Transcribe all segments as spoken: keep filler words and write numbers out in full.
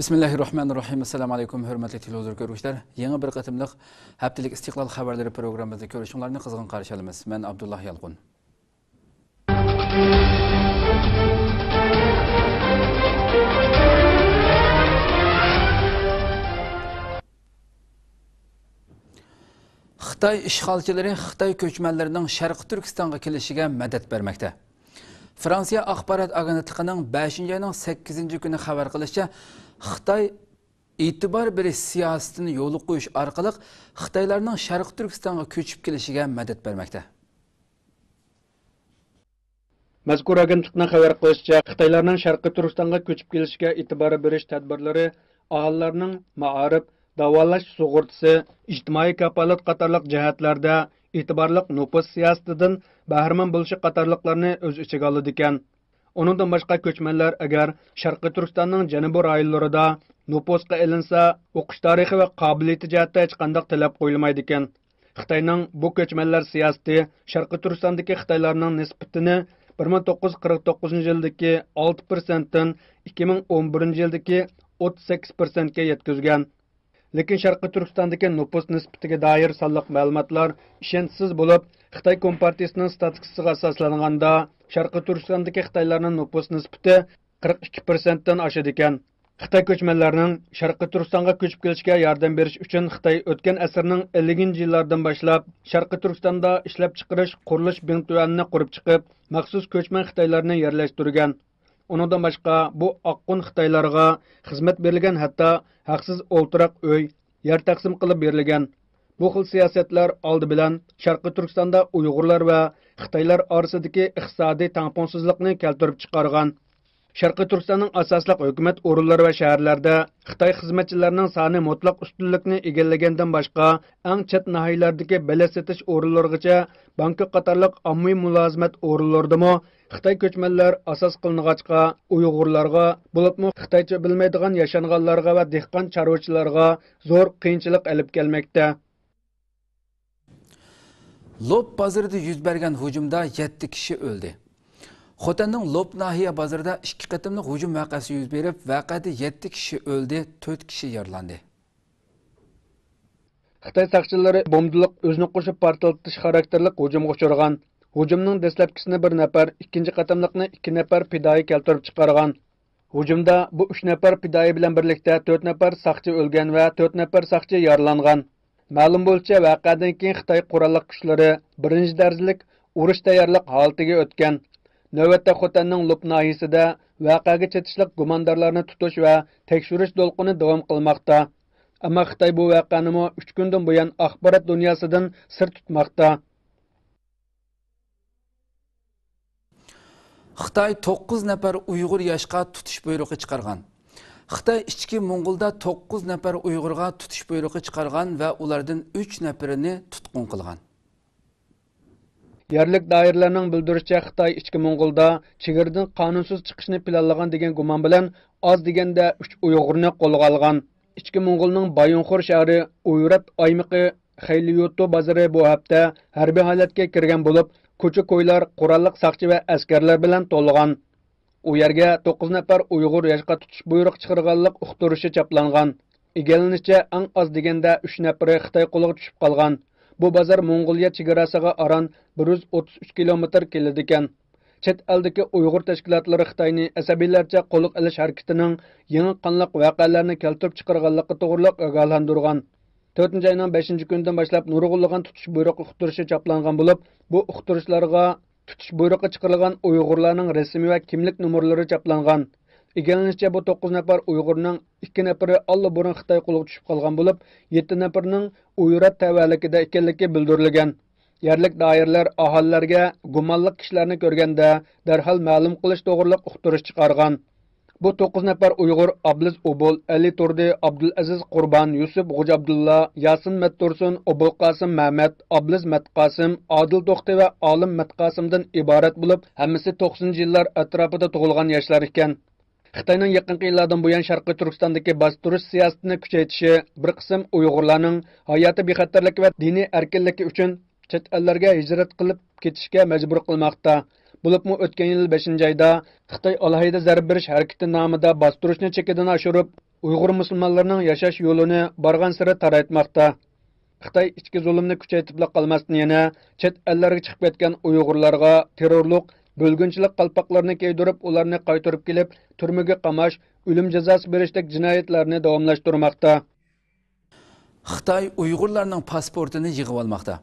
بىسمىللاھىررەھمانىررەھىم. ئەسسالامۇئەلەيكۇم، ھۆرمەتلىك تېلېۋىزور كۆرگۈچىلەر. يېڭى بىر قېتىملىق ھەپتىلىك ئىستىقلال خەۋەرلىرى پروگراممىمىزنى كۆرۈشۈڭلارنى قىزغىن قارشى ئالىمىز. مەن ئابدۇللا يالقۇن. خىتاي ئىشغالچىلىرى خىتاي كۆچمەنلىرىنىڭ شەرقىي تۈركىستانغا كېلىشىگە مەدەت بەرمەكتە. فرانسىيە ئاخبارات ئاگېنتلىقىنىڭ بەشىنچى ئاينىڭ سەككىزىنچى كۈنى خەۋەر قىلىشىچە، خىتاي ئېتىبار بېرىش سىياسىتىنى يولغا قويۇش ئارقىلىق خىتايلارنىڭ شەرقىي تۈركىستانغا كۆچۈپ كېلىشىگە مەدەت بەرمەكتە. مەزكۇر ئاگېنتلىقنىڭ خەۋەر قىلىشىچە، خىتايلارنىڭ شەرقىي تۈركىستانغا كۆچۈپ كېلىشىگە ئېتىبار بېرىش تەدبىرلىرى ئاھالىلەرنىڭ مائارىپ، داۋالاش سۇغۇرتىسى، ئىجتىمائىي كاپالەت قاتارلىق جەھەتلەردە ئېتىبارلىق نوپۇس سىياسىتىدىن بەھرىمەن بولۇشى قاتارلىقلارنى ئۆز ئىچىگە ئالىدىكەن. ئۇنىڭدىن باشقا، كۆچمەنلەر ئەگەر شەرقىي تۈركىستاننىڭ جەنۇبىي رايونلىرىدا نوپۇسقا ئېلىنسا، ئوقۇش تارىخى ۋە قابىلىيىتى جەھەتتە ھېچقانداق تەلەپ قويۇلمايدىكەن. خىتاينىڭ بۇ كۆچمەنلەر سىياسىتى شەرقىي تۈركىستاندىكى خىتايلارنىڭ نىسبىتىنى بىر مىڭ توققۇز يۈز قىرىق توققۇزىنچى يىلدىكى ئالتە پىرسەنتتىن ئىككى مىڭ ئون بىرىنچى يىلدىكى ئوتتۇز سەككىز پىرسەنتكە يەتكۈزگەن. لېكىن شەرقىي تۈركىستاندىكى نوپۇس نىسبىتىگە دائىر سانلىق مەلۇماتلار ئىشەنچسىز بولۇپ، خىتاي كومپارتىيىسىنىڭ ستاتىستىكىسىغا ئاساسلانغاندا، شەرقىي تۈركىستاندىكى خىتايلارنىڭ نوپۇس نىسبىتى قىرىق ئىككى پىرسەنتتىن ئاشىدىكەن. خىتاي كۆچمەنلەرنىڭ شەرقىي تۈركىستانغا كۆچۈپ كېلىشىگە ياردەم بېرىش ئۈچۈن خىتاي ئۆتكەن ئەسىرنىڭ ئەللىكىنچى يىللاردىن باشلاپ شەرقىي تۈركىستاندا ئىشلەپچىقىرىش، قۇرۇلۇش بىڭتۈەنىنى قۇرۇپ چىقىپ، مەخسۇس كۆچمەن خىتايلارنى يەرلەشتۈرگەن. ئۇنىڭدىن باشقا، بۇ ئاققۇن خىتايلارغا خىزمەت بېرىلگەن، ھەتتا ھەقسىز ئولتۇراق ئۆي، يەر تەقسىم قىلىپ بېرىلگەن. بۇ خىل سىياسەتلەر ئالدى بىلەن شەرقىي تۈركىستاندا ئۇيغۇرلار ۋە خىتايلار ئارىسىدىكى ئىقتىسادىي تەڭپۇڭسىزلىقنى كەلتۈرۈپ چىقارغان. شەرقىي تۈركىستاننىڭ ئاساسلىق ھۆكۈمەت ئورۇنلىرى ۋە شەھەرلەردە خىتاي خىزمەتچىلىرىنىڭ سانى مۇتلەق ئۈستۈنلۈكنى ئىگىلىگەندىن باشقا، ئەڭ چەت ناھىيەلەردىكى بېلەت سېتىش ئورۇنلىرىغىچە بانكا قاتارلىق ئاممىۋى مۇلازىمەت ئورۇنلىرىدىمۇ خىتاي كۆچمەنلەر ئاساس قىلىنغاچقا، ئۇيغۇرلارغا، بولۇپمۇ خىتايچە بىلمەيدىغان ياشانغانلارغا ۋە دېھقان چارۋىچىلارغا زور قىيىنچىلىق ئېلىپ كەلمەكتە. لوپ بازىرىدا يۈز بەرگەن ھۇجۇمدا يەتتە كىشى ئۆلدى. خوتەننىڭ لوپ ناھىيە بازىرىدا ئىككى قېتىملىق ھۇجۇم ۋەقەسى يۈز بېرىپ، ۋەقەدە يەتتە كىشى ئۆلدى، تۆت كىشى يارىلاندى. خىتاي ساقچىلىرى بومبىلىق ئۆزىنى قوشۇپ پارتلىتىش خاراكتېرلىك ھۇجۇمغا ئۇچرىغان. ھۇجۇمنىڭ دەسلەپكىسىنى بىر نەپەر، ئىككىنچى قېتىملىقنى ئىككى نەپەر پىدائىي كەلتۈرۈپ چىقارغان. ھۇجۇمدا بۇ ئۈچ نەپەر پىدائىي بىلەن بىرلىكتە تۆت نەپەر ساقچى ئۆلگەن ۋە تۆت نەپەر ساقچى يارىلانغان. مەلۇم بولۇشىچە، ۋەقەدىن كېيىن خىتاي قوراللىق كۈچلىرى بىرىنچى دەرىجىلىك ئۇرۇش تەييارلىق ھالىتىگە ئۆتكەن. نۆۋەتتە خوتەننىڭ لوپ ناھىيىسىدە ۋەقەگە چېتىشلىق گۇماندارلارنى تۇتۇش ۋە تەكشۈرۈش دولقۇنى داۋام قىلماقتا. ئەمما خىتاي بۇ ۋەقەنىمۇ ئۈچ كۈندىن بۇيان ئاخبارات دۇنياسىدىن سىر تۇتماقتا. خىتاي توققۇز نەپەر ئۇيغۇر ياشقا تۇتۇش بۇيرۇقى چىقارغان. خىتاي ئىچكى موڭغۇلدا توققۇز نەپەر ئۇيغۇرغا تۇتۇش بۇيرۇقى چىقارغان ۋە ئۇلاردىن ئۈچ نەپىرىنى تۇتقۇن قىلغان. يەرلىك دائىرىلەرنىڭ بىلدۈرۈشىچە، خىتاي ئىچكى موڭغۇلدا چېگرىدىن قانۇنسىز چىقىشنى پىلانلىغان دېگەن گۇمان بىلەن ئاز دېگەندە ئۈچ ئۇيغۇرنى قولغا ئالغان. ئىچكى موڭغۇلنىڭ بايىنخور شەھىرى ئۇيرات ئايمىقى خەيليۇتو بازىرى بۇ ھەپتە ھەربىي ھالەتكە كىرگەن بولۇپ، كوچا-كويلار قوراللىق ساقچى ۋە ئەسكەرلەر بىلەن تولغان. ئۇ يەرگە توققۇز نەپەر ئۇيغۇر ياشقا تۇتۇش بۇيرۇقى چىقىرغانلىق ئۇقتۇرۇشى چاپلانغان. ئىگىلىنىشىچە، ئەڭ ئاز دېگەندە ئۈچ نەپىرى خىتاي قولىغا چۈشۈپ قالغان. بۇ بازار موڭغۇلىيە چېگراسىغا ئاران بىر يۈز ئوتتۇز ئۈچ كىلومېتىر كېلىدىكەن. چەت ئەلدىكى ئۇيغۇر تەشكىلاتلىرى خىتاينى ئەسەبىيلەرچە قولغا ئېلىش ھەرىكىتىنىڭ يېڭى قانلىق ۋەقەلەرنى كەلتۈرۈپ چىقارغانلىقى توغرىلىق ئاگاھلاندۇرغان. تۆتىنچى ئاينىڭ بەشىنچى كۈنىدىن باشلاپ نۇرغۇنلىغان تۇتۇش بۇيرۇقى ئۇقتۇرۇشى چاپلانغان بولۇپ، بۇ ئۇقتۇرۇشلارغا تۇتۇش بۇيرۇقى چىقىرىلغان ئۇيغۇرلارنىڭ رەسىمى ۋە كىملىك نومۇرلىرى چاپلانغان. ئىگىلىنىشىچە، بۇ توققۇز نەپەر ئۇيغۇرنىڭ ئىككى نەپىرى ئاللىبۇرۇن خىتاي قولىغا چۈشۈپ قالغان بولۇپ، يەتتە نەپىرىنىڭ ئۇيرات تەۋەلىكىدە ئىكەنلىكى بىلدۈرۈلگەن. يەرلىك دائىرىلەر ئاھالىلەرگە گۇمانلىق كىشىلەرنى كۆرگەندە دەرھال مەلۇم قىلىش توغرۇلۇق ئۇقتۇرۇش چىقارغان. بۇ توققۇز نەپەر ئۇيغۇر ئابلىز ئوبۇل، ئەلى تۇردى، ئابدۇلئەزىز قۇربان، يۈسۈپ غوجا ئابدۇللا، ياسىن مەتتۇرسۇن، ئوبۇلقاسىم مەمەت، ئابلىز مەتقاسىم، ئادىل توختى ۋە ئالىم مەتقاسىمدىن ئىبارەت بولۇپ، ھەممىسى توقسىنىنچى يىللار ئەتراپىدا تۇغۇلغان ياشلار ئىكەن. خىتاينىڭ يېقىنقى يىللاردىن بۇيان شەرقىي تۈركىستاندىكى باستۇرۇش سىياسىتىنى كۈچەيتىشى بىر قىسىم ئۇيغۇرلارنىڭ ھاياتىي بىخەتەرلىكى ۋە دىنىي ئەركىنلىكى ئۈچۈن چەت ئەللەرگە ھىجرەت قىلىپ كېتىشكە مەجبۇر قىلماقتا. بولۇپمۇ ئۆتكەن يىل بەشىنچى ئايدا خىتاي ئالاھىدە زەربە بېرىش ھەرىكىتى نامىدا باستۇرۇشنى چېكىدىن ئاشۇرۇپ، ئۇيغۇر مۇسۇلمانلىرىنىڭ ياشاش يولىنى بارغانسېرى تارايتماقتا. خىتاي ئىچكى زۇلۇمنى كۈچەيتىپلا قالماستىن، يەنە چەت ئەللەرگە چىقىپ كەتكەن ئۇيغۇرلارغا تېررورلۇق، بۆلگۈنچىلىك قالپاقلىرىنى كىيدۈرۈپ، ئۇلارنى قايتۇرۇپ كېلىپ، تۈرمىگە قاماش، ئۆلۈم جازاسى بېرىشتەك جىنايەتلەرنى داۋاملاشتۇرماقتا. خىتاي ئۇيغۇرلارنىڭ پاسپورتىنى يىغىۋالماقتا.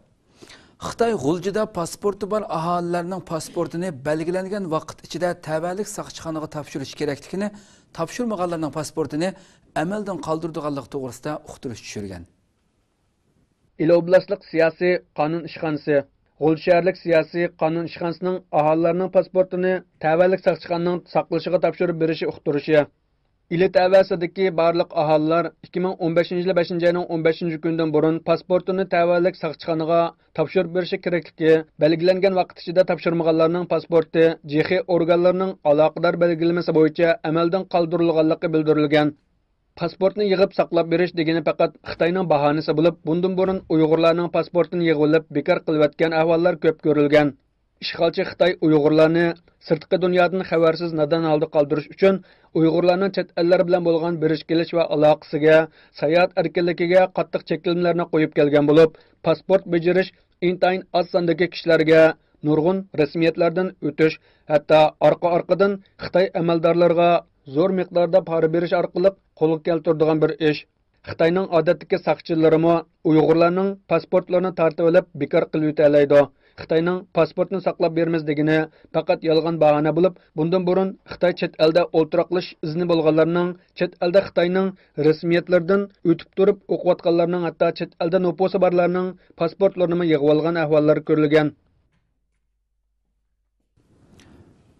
خىتاي غۇلجىدا پاسپورتى بار ئاھالىلەرنىڭ پاسپورتىنى بەلگىلەنگەن ۋاقىت ئىچىدە تەۋەلىك ساقچىخانىغا تاپشۇرۇش كېرەكلىكىنى، تاپشۇرمىغانلارنىڭ پاسپورتىنى ئەمەلدىن قالدۇرىدىغانلىقى توغرىسىدا ئۇقتۇرۇش چۈشۈرگەن. ئىلى ئوبلاستلىق سىياسىي قانۇن ئىشخانىسى، غۇلجا شەھەرلىك سىياسىي قانۇن ئىشخانىسىنىڭ ئاھالىلەرنىڭ پاسپورتىنى تەۋەلىك ساقچىخانىنىڭ ساقلىشىغا تاپشۇرۇپ بېرىشى ئۇقتۇرۇشى. ئىلى تەۋەسىدىكى بارلىق ئاھالىلەر ئىككى مىڭ ئون بەشىنچى يىلى بەشىنچى ئاينىڭ ئون بەشىنچى كۈنىدىن بۇرۇن پاسپورتىنى تەۋەلىك ساقچىخانىغا تاپشۇرۇپ بېرىشى كېرەكلىكى، بەلگىلەنگەن ۋاقىت ئىچىدە تاپشۇرمىغانلارنىڭ پاسپورتى جېخې ئورگانلىرىنىڭ ئالاقىدار بەلگىلىمىسى بويىچە ئەمەلدىن قالدۇرۇلغانلىقى بىلدۈرۈلگەن. پاسپورتنى يىغىپ ساقلاپ بېرىش دېگىنى پەقەت خىتاينىڭ باھانىسى بولۇپ، بۇندىن بۇرۇن ئۇيغۇرلارنىڭ پاسپورتىنى يىغىۋېلىپ بىكار قىلىۋەتكەن ئەھۋاللار كۆپ كۆرۈلگەن. ئىشغالچى خىتاي ئۇيغۇرلارنى سىرتقى دۇنيادىن خەۋەرسىز، نادان ھالدا قالدۇرۇش ئۈچۈن ئۇيغۇرلارنىڭ چەت ئەللەر بىلەن بولغان بېرىش-كېلىش ۋە ئالاقىسىگە، ساياھەت ئەركىنلىكىگە قاتتىق چەكلىمىلەرنى قويۇپ كەلگەن بولۇپ، پاسپورت بېجىرىش ئىنتايىن ئاز ساندىكى كىشىلەرگە نۇرغۇن رەسمىيەتلەردىن ئۆتۈش، ھەتتا ئارقا-ئارقىدىن خىتاي ئەمەلدارلىرىغا زور مىقداردا پارا بېرىش ئارقىلىق قولغا كەلتۈرىدىغان بىر ئىش. خىتاينىڭ ئادەتتىكى ساقچىلىرىمۇ ئۇيغۇرلارنىڭ پاسپورتلىرىنى تارتىۋېلىپ بىكار قىلىۋېتەلەيدۇ. خىتاينىڭ پاسپورتنى ساقلاپ بېرىمىز دېگىنى پەقەت يالغان باھانە بولۇپ، بۇندىن بۇرۇن خىتاي چەت ئەلدە ئولتۇراقلىشىش ئىزنى بولغانلارنىڭ، چەت ئەلدە خىتاينىڭ رەسمىيەتلىرىدىن ئۆتۈپ تۇرۇپ ئوقۇۋاتقانلارنىڭ، ھەتتا چەت ئەلدە نوپۇسى بارلارنىڭ پاسپورتلىرىنىمۇ يىغىۋالغان ئەھۋاللار كۆرۈلگەن.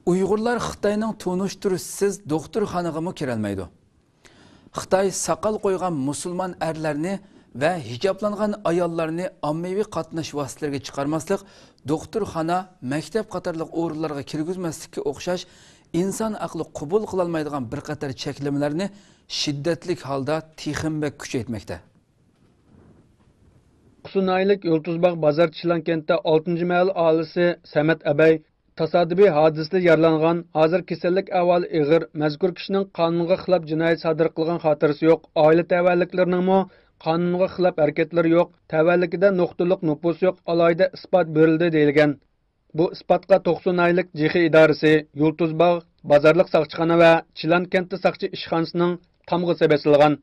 ئۇيغۇرلار خىتاينىڭ تونۇشتۇرۇشسىز دوختۇرخانىغىمۇ كىرەلمەيدۇ. خىتاي ساقال قويغان مۇسۇلمان ئەرلەرنى ۋە ھىجابلانغان ئاياللارنى ئاممىۋى قاتناش ۋاسىتىلىرىگە چىقارماسلىق، دوختۇرخانا، مەكتەپ قاتارلىق ئورۇنلارغا كىرگۈزمەسلىككە ئوخشاش ئىنسان ئەقلى قوبۇل قىلالمايدىغان بىر قاتار چەكلىمىلەرنى شىددەتلىك ھالدا تېخىمۇ بەك كۈچەيتمەكتە. ئاقسۇ ناھىيەلىك يۇلتۇزباغ بازار چىلان كەنتىدە ئالتىنچى مەھەللە ئاھالىسى سەمەت ئەبەي تاسادىپىي ھادىسىدە يارىلانغان، ھازىر كېسەللىك ئەھۋالى ئېغىر، مەزكۇر كىشىنىڭ قانۇنغا خىلاپ جىنايەت سادىر قىلغان خاتىرىسى يوق، ئائىلە تەۋەلىكلىرىنىڭمۇ قانۇنغا خىلاپ ھەرىكەتلىرى يوق، تەۋەلىكىدە نۇقتىلىق نوپۇس يوق، ئالاھىدە ئىسپات بېرىلدى دېيىلگەن. بۇ ئىسپاتقا توقسۇ ناھىيەلىك جېخې ئىدارىسى، يۇلتۇزباغ بازارلىق ساقچىخانا ۋە چىلان كەنتى ساقچى ئىشخانىسىنىڭ تامغىسى بېسىلغان.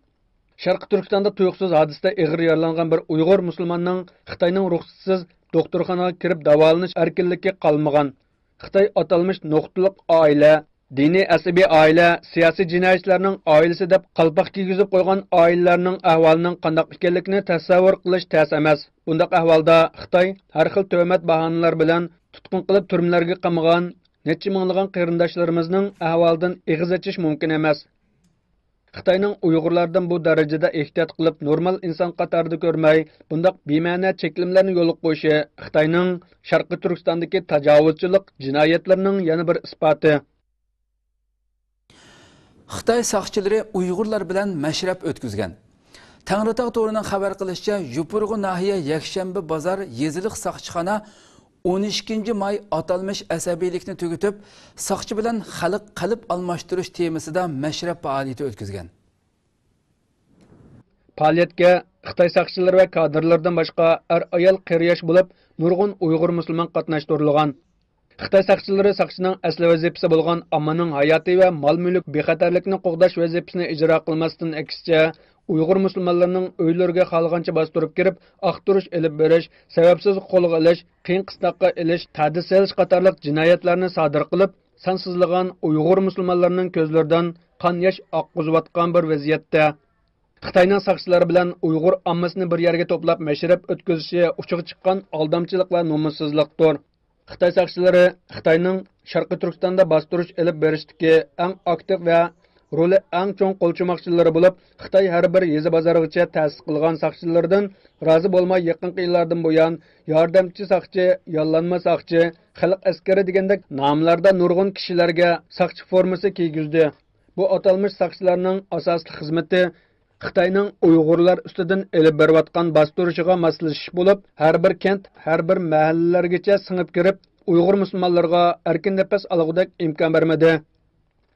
شەرقىي تۈركىستاندا تۇيۇقسىز ھادىسىدە ئېغىر يارىلانغان بىر ئۇيغۇر مۇسۇلماننىڭ خىتاينىڭ رۇخسىتىسىز دوختۇرخانىغا كىرىپ داۋالىنىش ئەركىنلىكى قالمىغان. خىتاي ئاتالمىش نۇقتىلىق ئائىلە، دىنىي ئەسەبىي ئائىلە، سىياسىي جىنايەتچىلەرنىڭ ئائىلىسى دەپ قالپاق كىيگۈزۈپ قويغان ئائىلىلەرنىڭ ئەھۋالىنىڭ قانداق ئىكەنلىكىنى تەسەۋۋۇر قىلىش تەس ئەمەس. بۇنداق ئەھۋالدا خىتاي ھەر خىل تۆھمەت باھانىلەر بىلەن تۇتقۇن قىلىپ تۈرمىلەرگە قامىغان نەچچە مىڭلىغان قېرىنداشلىرىمىزنىڭ ئەھۋالىدىن ئېغىز ئېچىش مۇمكىن ئەمەس. خىتاينىڭ ئۇيغۇرلاردىن بۇ دەرىجىدە ئېھتىيات قىلىپ، نورمال ئىنسان قاتارىدا كۆرمەي، بۇنداق بىمەنە چەكلىمىلەرنى يولغا قويۇشى خىتاينىڭ شەرقىي تۈركىستاندىكى تاجاۋۇزچىلىق جىنايەتلىرىنىڭ يەنە بىر ئىسپاتى. خىتاي ساقچىلىرى ئۇيغۇرلار بىلەن مەشرەپ ئۆتكۈزگەن. تەڭرىتاغ تورىنىڭ خەۋەر قىلىشىچە، يوپۇرغا ناھىيە يەكشەنبە بازار يېزىلىق ساقچىخانا ئون ئىككىنچى ماي ئاتالمىش ئەسەبىيلىكنى تۈگىتىپ، ساقچى بىلەن خەلق قەلب ئالماشتۇرۇش تېمىسىدا مەشرەپ پائالىيىتى ئۆتكۈزگەن. پائالىيەتكە خىتاي ساقچىلىرى ۋە كادىرلىرىدىن باشقا ئەر-ئايال، قېرى-ياش بولۇپ نۇرغۇن ئۇيغۇر مۇسۇلمان قاتناشتۇرۇلغان. خىتاي ساقچىلىرى ساقچىنىڭ ئەسلى ۋەزىپىسى بولغان ئاممىنىڭ ھاياتى ۋە مال-مۈلۈك بىخەتەرلىكىنى قوغداش ۋەزىپىسىنى ئىجرا قىلماستىن، ئەكسىچە، ئۇيغۇر مۇسۇلمانلىرىنىڭ ئۆيلىرىگە خالىغانچە باستۇرۇپ كىرىپ، ئاختۇرۇش ئېلىپ بېرىش، سەۋەبسىز قولغا ئېلىش، قىيىن قىستاققا ئېلىش، تەدىس سېلىش قاتارلىق جىنايەتلەرنى سادىر قىلىپ، سانسىزلىغان ئۇيغۇر مۇسۇلمانلىرىنىڭ كۆزلىرىدىن قان ياش ئاققۇزۇۋاتقان بىر ۋەزىيەتتە، خىتاينىڭ ساقچىلىرى بىلەن ئۇيغۇر ئاممىسىنى بىر يەرگە توپلاپ مەشرەپ ئۆتكۈزۈشى ئۇچىغا چىققان ئالدامچىلىق ۋە نومۇسسىزلىقتۇر. خىتاي ساقچىلىرى خىتاينىڭ شەرقىي تۈركىستاندا باستۇرۇش ئېلىپ بېرىشتىكى ئەڭ ئاكتىپ ۋە رولى ئەڭ چوڭ قولچۇماقچىلىرى بولۇپ، خىتاي ھەر بىر يېزا بازارغىچە تەسىس قىلغان ساقچىلىرىدىن رازى بولماي، يېقىنقى يىللاردىن بۇيان ياردەمچى ساقچى، ياللانما ساقچى، خەلق ئەسكىرى دېگەندەك ناملاردا نۇرغۇن كىشىلەرگە ساقچى فورمىسى كىيگۈزدى. بۇ ئاتالمىش ساقچىلارنىڭ ئاساسلىق خىزمىتى خىتاينىڭ ئۇيغۇرلار ئۈستىدىن ئېلىپ بېرىۋاتقان باستۇرۇشىغا ماسلىشىش بولۇپ، ھەر بىر كەنت، ھەر بىر مەھەللىلەرگىچە سىڭىپ كىرىپ، ئۇيغۇر مۇسۇلمانلىرىغا ئەركىن نەپەس ئالغۇدەك ئىمكان بەرمىدى.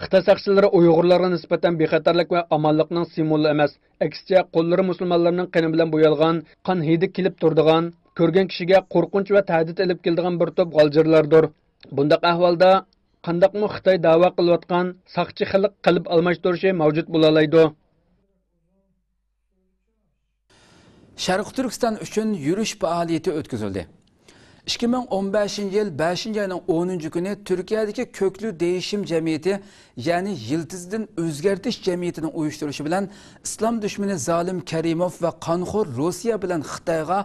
خىتاي ساقچىلىرى ئۇيغۇرلارغا نىسبەتەن بىخەتەرلىك ۋە ئامانلىقنىڭ سىمۋولى ئەمەس، ئەكسىچە، قوللىرى مۇسۇلمانلارنىڭ قېنى بىلەن بويالغان، قان ھىدى كېلىپ تۇرىدىغان، كۆرگەن كىشىگە قورقۇنچ ۋە تەھدىت ئېلىپ كېلىدىغان بىر توپ غالجىرلاردۇر. بۇنداق ئەھۋالدا قانداقمۇ خىتاي دەۋا قىلىۋاتقان ساقچى خەلق قەلب ئالماشتۇرۇشى مەۋجۇت بولالايدۇ؟ شەرقىي تۈركىستان ئۈچۈن يۈرۈش پائالىيىتى ئۆتكۈزۈلدى. ئىككى مىڭ ئون بەشىنچى يىل بەشىنچى ئاينىڭ ئونىنچى كۈنى تۈركىيەدىكى كۆكلۈ دېيىشىم جەمئىيىتى، يەنى يىلتىزىدىن ئۆزگەرتىش جەمئىيىتىنىڭ ئۇيۇشتۇرۇشى بىلەن ئىسلام دۈشمىنى زالىم كەرىموف ۋە قانخور روسىيە بىلەن خىتايغا،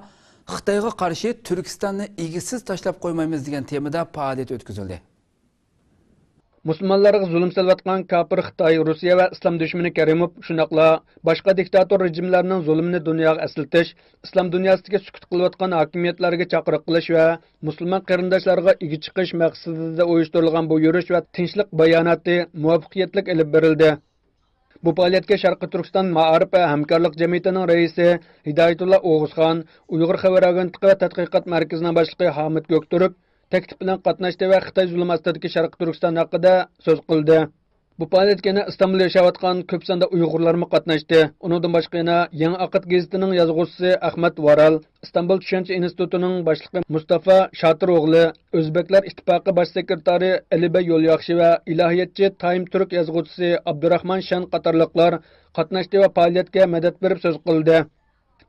خىتايغا قارشى تۈركىستاننى ئىگىسىز تاشلاپ قويمايمىز دېگەن تېمىدا پائالىيەت ئۆتكۈزۈلدى. مۇسۇلمانلارغا زۇلۇم سېلىۋاتقان كاپىر خىتاي، روسىيە ۋە ئىسلام دۈشمىنى كەرىموف، شۇنداقلا باشقا دىكتاتور رېجىملارنىڭ زۇلۇمىنى دۇنياغا ئەسلىتىش، ئىسلام دۇنياسىدىكى سۈكۈت قىلىۋاتقان ھاكىمىيەتلەرگە چاقىرىق قىلىش ۋە مۇسۇلمان قېرىنداشلارغا ئىگە چىقىش مەقسىتىدە ئۇيۇشتۇرۇلغان بۇ يۈرۈش ۋە تىنچلىق باياناتى مۇۋەپپەقىيەتلىك ئېلىپ بېرىلدى. بۇ پائالىيەتكە شەرقىي تۈركىستان مائارىپ ۋە ھەمكارلىق جەمئىيىتىنىڭ رەئىسى ھىدايەتۇللا ئوغۇزخان، ئۇيغۇر خەۋەر ئاگېنتلىقى ۋە تەتقىقات مەركىزىنىڭ باشلىقى ھامىت كۆكتۈرك تەكلىپ بىلەن قاتناشتى ۋە خىتاي زۇلۇم ئاستىدىكى شەرقىي تۈركىستان ھەققىدە سۆز قىلدى. بۇ پائالىيەتكە يەنە ئىستانبۇلدا ياشاۋاتقان كۆپ ساندا ئۇيغۇرلارمۇ قاتناشتى. ئۇنىڭدىن باشقا يەنە يېڭى ئاقىت گېزىتىنىڭ يازغۇچىسى ئەخمەت ۋارال، ئىستانبۇل چۈشەنچە ئىنستىتۇتىنىڭ باشلىقى مۇستافا شاتىر ئوغلى، ئۆزبەكلەر ئىتتىپاقى باش سېكرېتارى ئەلىبەگ يولياخشى ۋە ئىلاھىيەتچى تايم تۈرك يازغۇچىسى ئابدۇراخمان شەن قاتارلىقلار قاتناشتى ۋە پائالىيەتكە مەدەت بېرىپ سۆز قىلدى.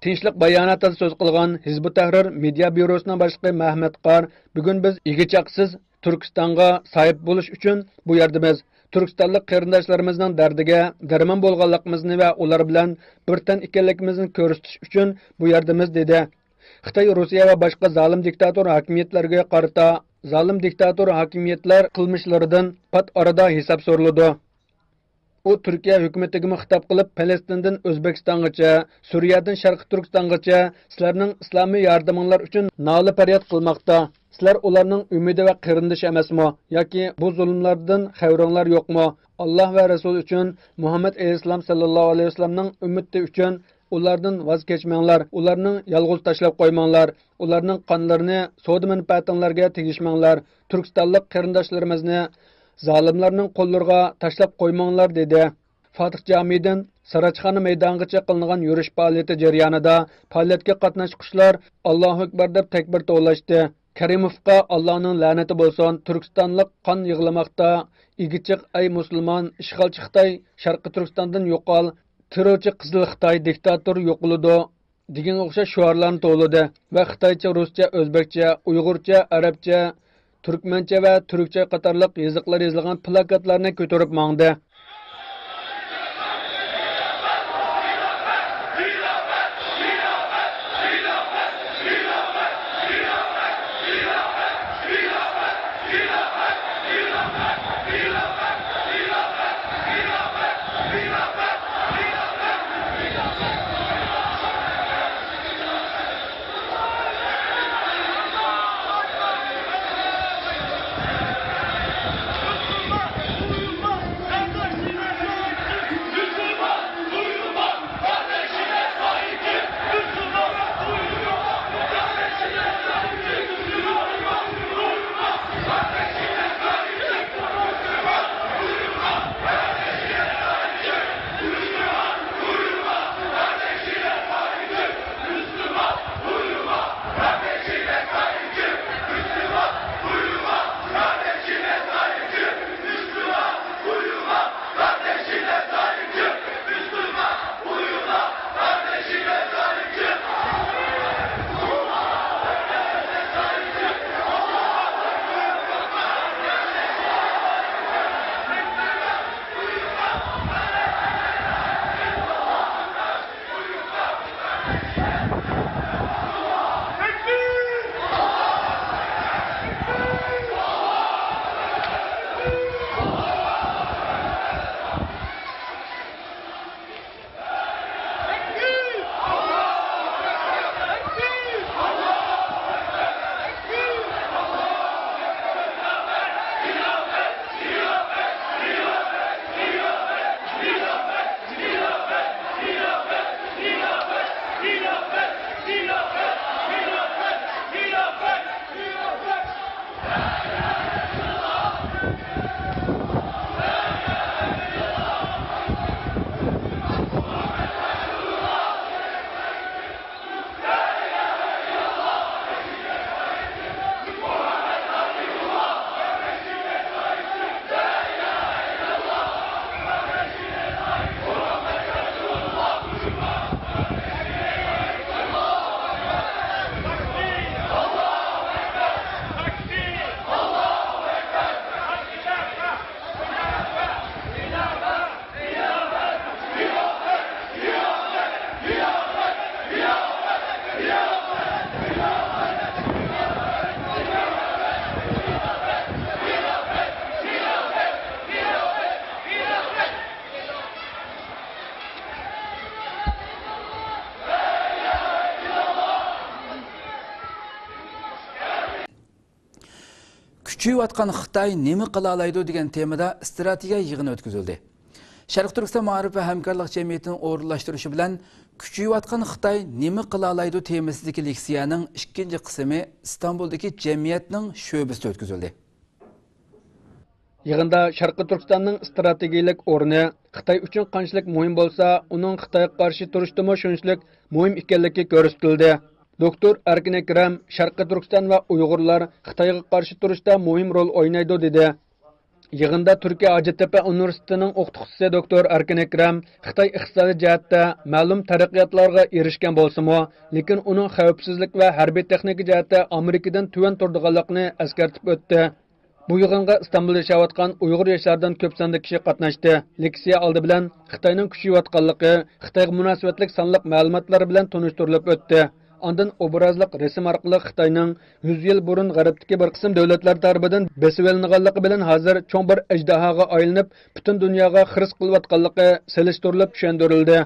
تىنچلىق باياناتىدا سۆز قىلغان ھىزبۇت تەھرىر مېدىيا بيۇروسىنىڭ باشلىقى مەھمەت قار، بۈگۈن بىز ئىگە چاقىسىز تۈركىستانغا ساھىب بولۇش ئۈچۈن بۇ يەردىمىز. تۈركىستانلىق قېرىنداشلىرىمىزنىڭ دەردىگە دەرمان بولغانلىقىمىزنى ۋە ئۇلار بىلەن بىر تەن ئىكەنلىكىمىزنى كۆرسىتىش ئۈچۈن بۇ يەردىمىز، دېدى. خىتاي، روسىيە ۋە باشقا زالىم دىكتاتور ھاكىمىيەتلەرگە قارىتا زالىم دىكتاتور ھاكىمىيەتلەر قىلمىشلىرىدىن پات ئارىدا ھېساب سورىلىدۇ. ئۇ تۈركىيە ھۆكۈمىتىگىمۇ خىتاب قىلىپ، پەلەستىندىن ئۆزبېكىستانغىچە، سۈرىيەدىن شەرقىي تۈركىستانغىچە سىلەرنىڭ ئىسلامىي ياردىمىڭلار ئۈچۈن نالە-پەرياد قىلماقتا. سىلەر ئۇلارنىڭ ئۈمىدى ۋە قېرىندىشى ئەمەسمۇ؟ ياكى بۇ زۇلۇملاردىن خەۋىرىڭلار يوقمۇ؟ ئاللا ۋە رەسۇل ئۈچۈن، مۇھەممەد ئەلەيھىسسالام سەللەللاھۇ ئەلەيھى ۋەسەللەمنىڭ ئۈممىتى ئۈچۈن ئۇلاردىن ۋاز كەچمەڭلار، ئۇلارنى يالغۇز تاشلاپ قويماڭلار، ئۇلارنىڭ قانلىرىنى سودا مەنپەئەتىڭلارگە تېگىشمەڭلار، تۈركىستانلىق قېرىنداشلىرىمىزنى زالىملارنىڭ قوللىرىغا تاشلاپ قويماڭلار، دېدى. فاتىھ جامىدىن ساراچخانا مەيدانىغىچە قىلىنغان يۈرۈش پائالىيىتى جەريانىدا پائالىيەتكە قاتناشقۇچىلار «ئاللاھۇ ئەكبەر» دەپ تەكبىر توۋلاشتى. كەرىموفقا «ئاللانىڭ لەنىتى بولسۇن، تۈركىستانلىق قان يىغلىماقتا، ئىگە چىق ئەي مۇسۇلمان، ئىشغالچى خىتاي، شەرقىي تۈركىستاندىن يوقال، تېررورچى قىزىل خىتاي، دىكتاتور يوقىلىدۇ» دېگەنگە ئوخشاش شوئارلارنى توۋلىدى ۋە خىتايچە، رۇسچە، ئۆزبەكچە، ئۇيغۇرچە، ئەرەبچە، تۈركمەنچە ۋە تۈركچە قاتارلىق يېزىقلار يېزىلغان پلاكاتلارنى كۆتۈرۈپ ماڭدى. كۈچىيىۋاتقان خىتاي نېمە قىلالايدۇ دېگەن تېمىدا ئىستراتېگىيە يىغىنى ئۆتكۈزۈلدى. شەرقىي تۈركىستان مائارىپ ۋە ھەمكارلىق جەمئىيىتىنىڭ ئورۇنلاشتۇرۇشى بىلەن كۈچىيىۋاتقان خىتاي نېمە قىلالايدۇ تېمىسىدىكى لېكسىيەنىڭ ئىككىنچى قىسمى ئىستانبۇلدىكى جەمئىيەتنىڭ شۆبىسىدە ئۆتكۈزۈلدى. يىغىندا شەرقىي تۈركىستاننىڭ ئىستراتېگىيىلىك ئورنى، خىتاي ئۈچۈن قانچىلىك مۇھىم بولسا، ئۇنىڭ خىتايغا قارشى تۇرۇشتىمۇ شۇنچىلىك مۇھىم ئىكەنلىكى كۆرسىتىلدى. دوكتور ئەركىن ئەكرەم شەرقىي تۈركىستان ۋە ئۇيغۇرلار خىتايغا قارشى تۇرۇشتا مۇھىم رول ئوينايدۇ، دېدى. يىغىندا تۈركىيە ھاجەتتەپە ئۇنىۋېرسىتېتىنىڭ ئوقۇتقۇچىسى دوكتور ئەركىن ئەكرەم خىتاي ئىقتىسادىي جەھەتتە مەلۇم تەرەققىياتلارغا ئېرىشكەن بولسىمۇ، لېكىن ئۇنىڭ خەۋپسىزلىك ۋە ھەربىي تېخنىكا جەھەتتە ئامېرىكىدىن تۆۋەن تۇرىدىغانلىقىنى ئەسكەرتىپ ئۆتتى. بۇ يىغىنغا ئىستانبۇلدا ياشاۋاتقان ئۇيغۇر ياشلاردىن كۆپ ساندا كىشى قاتناشتى. لېكسىيە ئالدى بىلەن خىتاينىڭ كۈچىيىۋاتقانلىقى، خىتايغا مۇناسىۋەتلىك سانلىق مەلۇماتلار بىلەن تونۇشتۇرۇلۇپ ئۆتتى. ئاندىن ئوبرازلىق رەسىم ئارقىلىق خىتاينىڭ يۈز يىل بۇرۇن غەربتىكى بىر قىسىم دۆلەتلەر تەرىپىدىن بېسىۋېلىنغانلىقى بىلەن ھازىر چوڭ بىر ئەجدىھاغا ئايلىنىپ، پۈتۈن دۇنياغا خىرىس قىلىۋاتقانلىقى سېلىشتۇرۇلۇپ چۈشەندۈرۈلدى.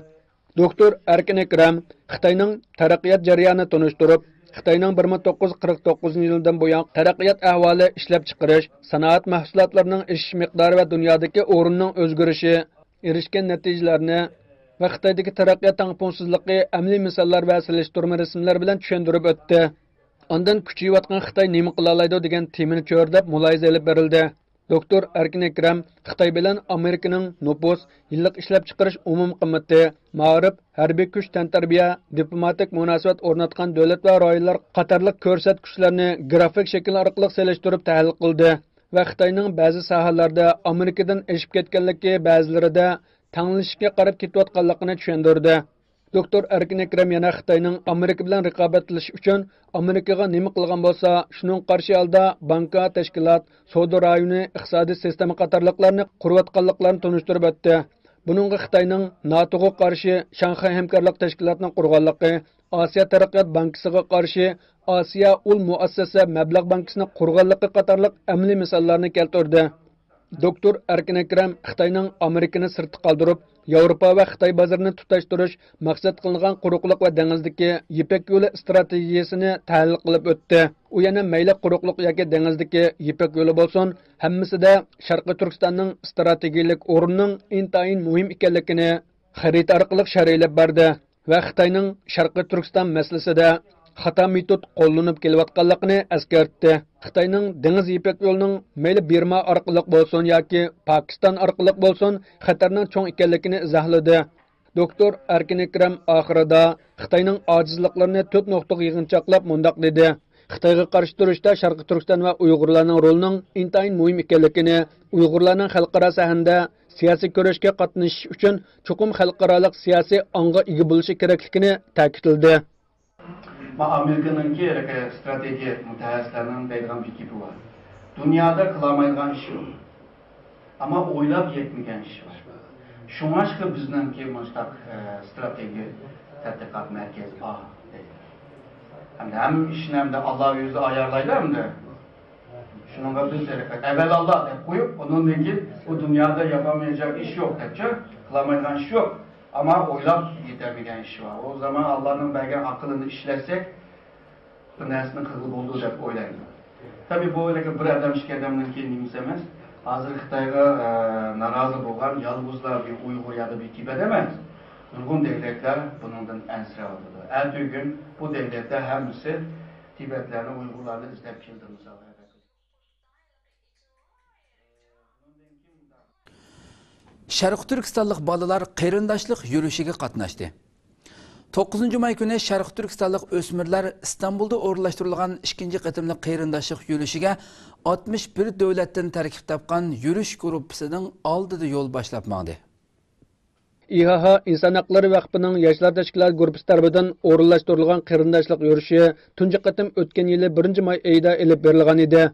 دوكتور ئەركىن ئەكرەم خىتاينىڭ تەرەققىيات جەريانىنى تونۇشتۇرۇپ، خىتاينىڭ بىر مىڭ توققۇز يۈز قىرىق توققۇزىنچى يىلدىن بۇيان تەرەققىيات ئەھۋالى، ئىشلەپچىقىرىش، سانائەت مەھسۇلاتلىرىنىڭ ئېشىش مىقدارى ۋە دۇنيادىكى ئورنىنىڭ ئۆزگىرىشى، ئېرىشكەن نەتىجىلەرنى ۋە خىتايدىكى تەرەققىيات تەڭپۇڭسىزلىقى ئەمەلىي مىساللار ۋە سېلىشتۇرما رەسىملەر بىلەن چۈشەندۈرۈپ ئۆتتى. ئاندىن كۈچىيىۋاتقان خىتاي نېمە قىلالايدۇ دېگەن تېمىنى چۆرىدەپ مۇلاھىزە ئېلىپ بېرىلدى. دوكتور ئەركىن ئەكرەم خىتاي بىلەن ئامېرىكىنىڭ نوپۇس، يىللىق ئىشلەپچىقىرىش ئومۇمىي قىممىتى، مائارىپ، ھەربىي كۈچ تەنتەربىيە، دىپلوماتىك مۇناسىۋەت ئورناتقان دۆلەت ۋە رايونلار قاتارلىق كۆرسەتكۈچلەرنى گرافىك شەكىل ئارقىلىق سېلىشتۇرۇپ تەھلىل قىلدى ۋە خىتاينىڭ بەزى ساھەلەردە ئامېرىكىدىن ئېشىپ كەتكەنلىكى، بەزىلىرىدە تەڭلىشىشكە قاراپ كېتىۋاتقانلىقىنى چۈشەندۈردى. دوكتور ئەركىن ئەكرەم يەنە خىتاينىڭ ئامېرىكا بىلەن رىقابەتلىشىش ئۈچۈن ئامېرىكىغا نېمە قىلغان بولسا، شۇنىڭغا قارشى ھالدا بانكا، تەشكىلات، سودا رايونى، ئىقتىسادىي سىستېما قاتارلىقلارنى قۇرۇۋاتقانلىقلارنى تونۇشتۇرۇپ ئۆتتى. بۇنىڭغا خىتاينىڭ ناتوغا قارشى شاڭخەي ھەمكارلىق تەشكىلاتىنى قۇرغانلىقى، ئاسىيا تەرەققىيات بانكىسىغا قارشى ئاسىيا ئۇل مۇئەسسەسە مەبلەغ بانكىسىنى قۇرغانلىقى قاتارلىق ئەمەلىي مىساللارنى كەلتۈردى. دوكتور ئەركىن ئەكرەم خىتاينىڭ ئامېرىكىنى سىرتتا قالدۇرۇپ، ياۋروپا ۋە خىتاي بازىرىنى تۇتاشتۇرۇش مەقسەت قىلىنغان قۇرۇقلۇق ۋە دېڭىزدىكى يىپەك يولى ئىستراتېگىيىسىنى تەھلىل قىلىپ ئۆتتى. ئۇ يەنە مەيلى قۇرۇقلۇق ياكى دېڭىزدىكى يىپەك يولى بولسۇن، ھەممىسىدە شەرقىي تۈركىستاننىڭ ئىستراتېگىيىلىك ئورنىنىڭ ئىنتايىن مۇھىم ئىكەنلىكىنى خەرىتە ئارقىلىق شەرھلەپ بەردى ۋە خىتاينىڭ شەرقىي تۈركىستان مەسىلىسىدە خاتا مېتود قوللىنىپ كېلىۋاتقانلىقىنى ئەسكەرتتى. خىتاينىڭ دېڭىز يىپەك يولىنىڭ مەيلى بىرما ئارقىلىق بولسۇن ياكى پاكىستان ئارقىلىق بولسۇن، خەتەرنىڭ چوڭ ئىكەنلىكىنى ئىزاھلىدى. دوكتور ئەركىن ئەكرەم ئاخىرىدا خىتاينىڭ ئاجىزلىقلىرىنى تۆت نۇقتىغا يىغىنچاقلاپ مۇنداق دېدى: خىتايغا قارشى تۇرۇشتا شەرقىي تۈركىستان ۋە ئۇيغۇرلارنىڭ رولىنىڭ ئىنتايىن مۇھىم ئىكەنلىكىنى، ئۇيغۇرلارنىڭ خەلقئارا سەھنىدە سىياسىي كۈرەشكە قاتنىشىش ئۈچۈن چوقۇم خەلقئارالىق سىياسىي ئاڭغا ئىگە بولۇشى كېرەكلىكىنى تەكىتلىدى. ما ئامېرىكىنىڭكى ھېلىقى ستراتېگىيە مۇتەخەسسىسلەرنىڭ دەيدىغان بىر گېپى بار. دۇنيادا قىلالمايدىغان ئىش يوق. ئەمما ئويلاپ يەتمىگەن ئىش بار. شۇڭاشقا بىزنىڭكى مۇشۇنداق، ئە، ستراتېگىيە تەتقىقات مەركىزى بار دەيدۇ. ئەمدى ھەممە ئىشنى ئەمدى ئاللا ئۆزى ئايارلايدۇ ئەمدى. شۇنىڭغا بىز ھېلىقى ئەۋۋەل ئاللا دەپ قويۇپ، ئۇنىڭدىن كېيىن بۇ دۇنيادا ياپالمايدىغان ئىش يوق دەپچۇ، قىلالمايدىغان ئىش يوق. ئەمما ئويلاپ يېتەلمىگەن ئىش بار. ئۇ زامان ئاللانىڭ بەرگەن ئەقلىنى ئىشلەتسەك، بىر نەرسىنى قىلغىلى بولىدۇ دەپ ئويلايمەن. تەبىئىي، بۇ ھېلىقى بىر ئادەم، ئىككى ئادەمنىڭكى نېمىسى ئەمەس. ھازىر خىتايغا، ئە، نارازى بولغان يالغۇزلا بىر ئۇيغۇر يا بىر تىبەت ئەمەس. نۇرغۇن دۆلەتلەر بۇنىڭدىن ئەنسىرەۋاتىدۇ. ئەتىگۈن بۇ دۆلەتلەر ھەممىسى تىبەتلەرنى، ئۇيغۇرلارنى ئىزدەپ كېلىدۇ، مىسالغا. شەرقىي تۈركىستانلىق بالىلار قېرىنداشلىق يۈرۈشىگە قاتناشتى. توققۇزىنچى ماي كۈنى شەرقىي تۈركىستانلىق ئۆسمۈرلەر ئىستانبۇلدا ئورۇنلاشتۇرۇلغان ئىككىنچى قېتىملىق قېرىنداشلىق يۈرۈشىگە ئاتمىش بىر دۆلەتتىن تەركىب تاپقان يۈرۈش گۇرۇپپىسىنىڭ ئالدىدا يول باشلاپ ماڭدى. ئىھائا ئىنسان ھەقلىرى ۋەقپىنىڭ ياشلار تەشكىلات گۇرۇپپىسى تەرىپىدىن ئورۇنلاشتۇرۇلغان قېرىنداشلىق يۈرۈشى تۇنجى قېتىم ئۆتكەن يىلى بىرىنچى ماي ئېيىدا ئېلىپ بېرىلغان ئىدى.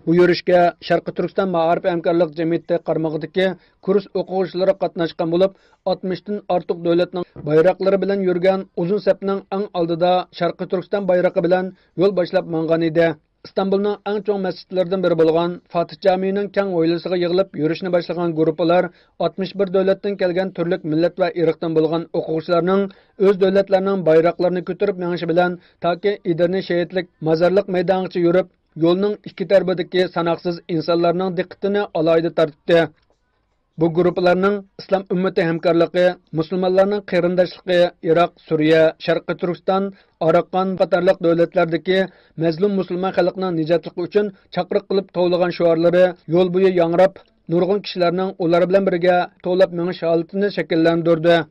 بۇ يۈرۈشكە شەرقىي تۈركىستان مائارىپ ھەمكارلىق جەمئىيىتى قارمىقىدىكى كۇرس ئوقۇغۇچىلىرى قاتناشقان بولۇپ، ئاتمىشتىن ئارتۇق دۆلەتنىڭ بايراقلىرى بىلەن يۈرگەن ئۇزۇن سەپنىڭ ئەڭ ئالدىدا شەرقىي تۈركىستان بايرىقى بىلەن يول باشلاپ ماڭغان ئىدى. ئىستانبۇلنىڭ ئەڭ چوڭ مەسچىتلىرىدىن بىرى بولغان فاتىھ جامىنىڭ كەڭ ھويلىسىغا يىغىلىپ يۈرۈشنى باشلىغان گۇرۇپپىلار ئاتمىش بىر دۆلەتتىن كەلگەن تۈرلۈك مىللەت ۋە ئىرقتىن بولغان ئوقۇغۇچىلارنىڭ ئۆز دۆلەتلىرىنىڭ بايراقلىرىنى كۆتۈرۈپ مېڭىشى بىلەن تاكى ئېدىرنە شېھىتلىك مازارلىق مەيدانىغىچە يۈرۈپ، يولنىڭ ئىككى تەرىپىدىكى ساناقسىز ئىنسانلارنىڭ دىققىتىنى ئالاھىدە تارتتى. بۇ گۇرۇپپىلارنىڭ ئىسلام ئۈممىتى ھەمكارلىقى، مۇسۇلمانلارنىڭ قېرىنداشلىقى ئىراق، سۈرىيە، شەرقىي تۈركىستان، ئاراقان قاتارلىق دۆلەتلەردىكى مەزلۇم مۇسۇلمان خەلقنىڭ نىجاتلىقى ئۈچۈن چاقىرىق قىلىپ توۋلىغان شوئارلىرى يول بويى ياڭراپ، نۇرغۇن كىشىلەرنىڭ ئۇلار بىلەن بىرگە توۋلاپ مېڭىش ھالىتىنى شەكىللەندۈردى.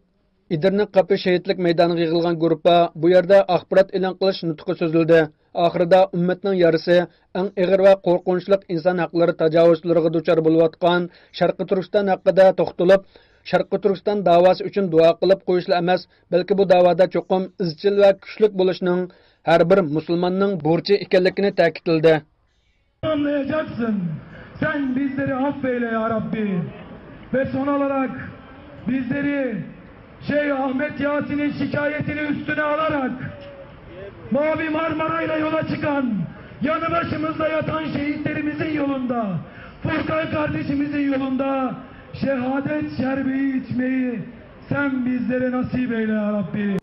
ئىدىرنە قاپى شېھىتلىك مەيدانىغا يىغىلغان گۇرۇپپا بۇ يەردە ئاخبارات ئېلان قىلىش نۇتقى سۆزلىدى. ئاخىرىدا ئۈممەتنىڭ يارىسى، ئەڭ ئېغىر ۋە قورقۇنچلۇق ئىنسان ھەقلىرى تاجاۋۇزچىلىرىغا دۇچار بولۇۋاتقان شەرقىي تۈركىستان ھەققىدە توختىلىپ، شەرقىي تۈركىستان داۋاسى ئۈچۈن دۇئا قىلىپ قويۇشلا ئەمەس، بەلكى بۇ داۋادا چوقۇم ئىزچىل ۋە كۈچلۈك بولۇشنىڭ ھەر بىر مۇسۇلماننىڭ بۇرچى ئىكەنلىكىنى تەكىتلىدى. Anlayacaksın. Sen bizleri affeyle ya Rabbi. Ve son olarak bizleri Şeyh Ahmet Yasin'in şikayetini üstüne alarak Mavi Marmara'yla yola çıkan, yanı başımızda yatan şehitlerimizin yolunda, Furkan kardeşimizin yolunda şehadet şerbeyi içmeyi sen bizlere nasip eyle ya Rabbi.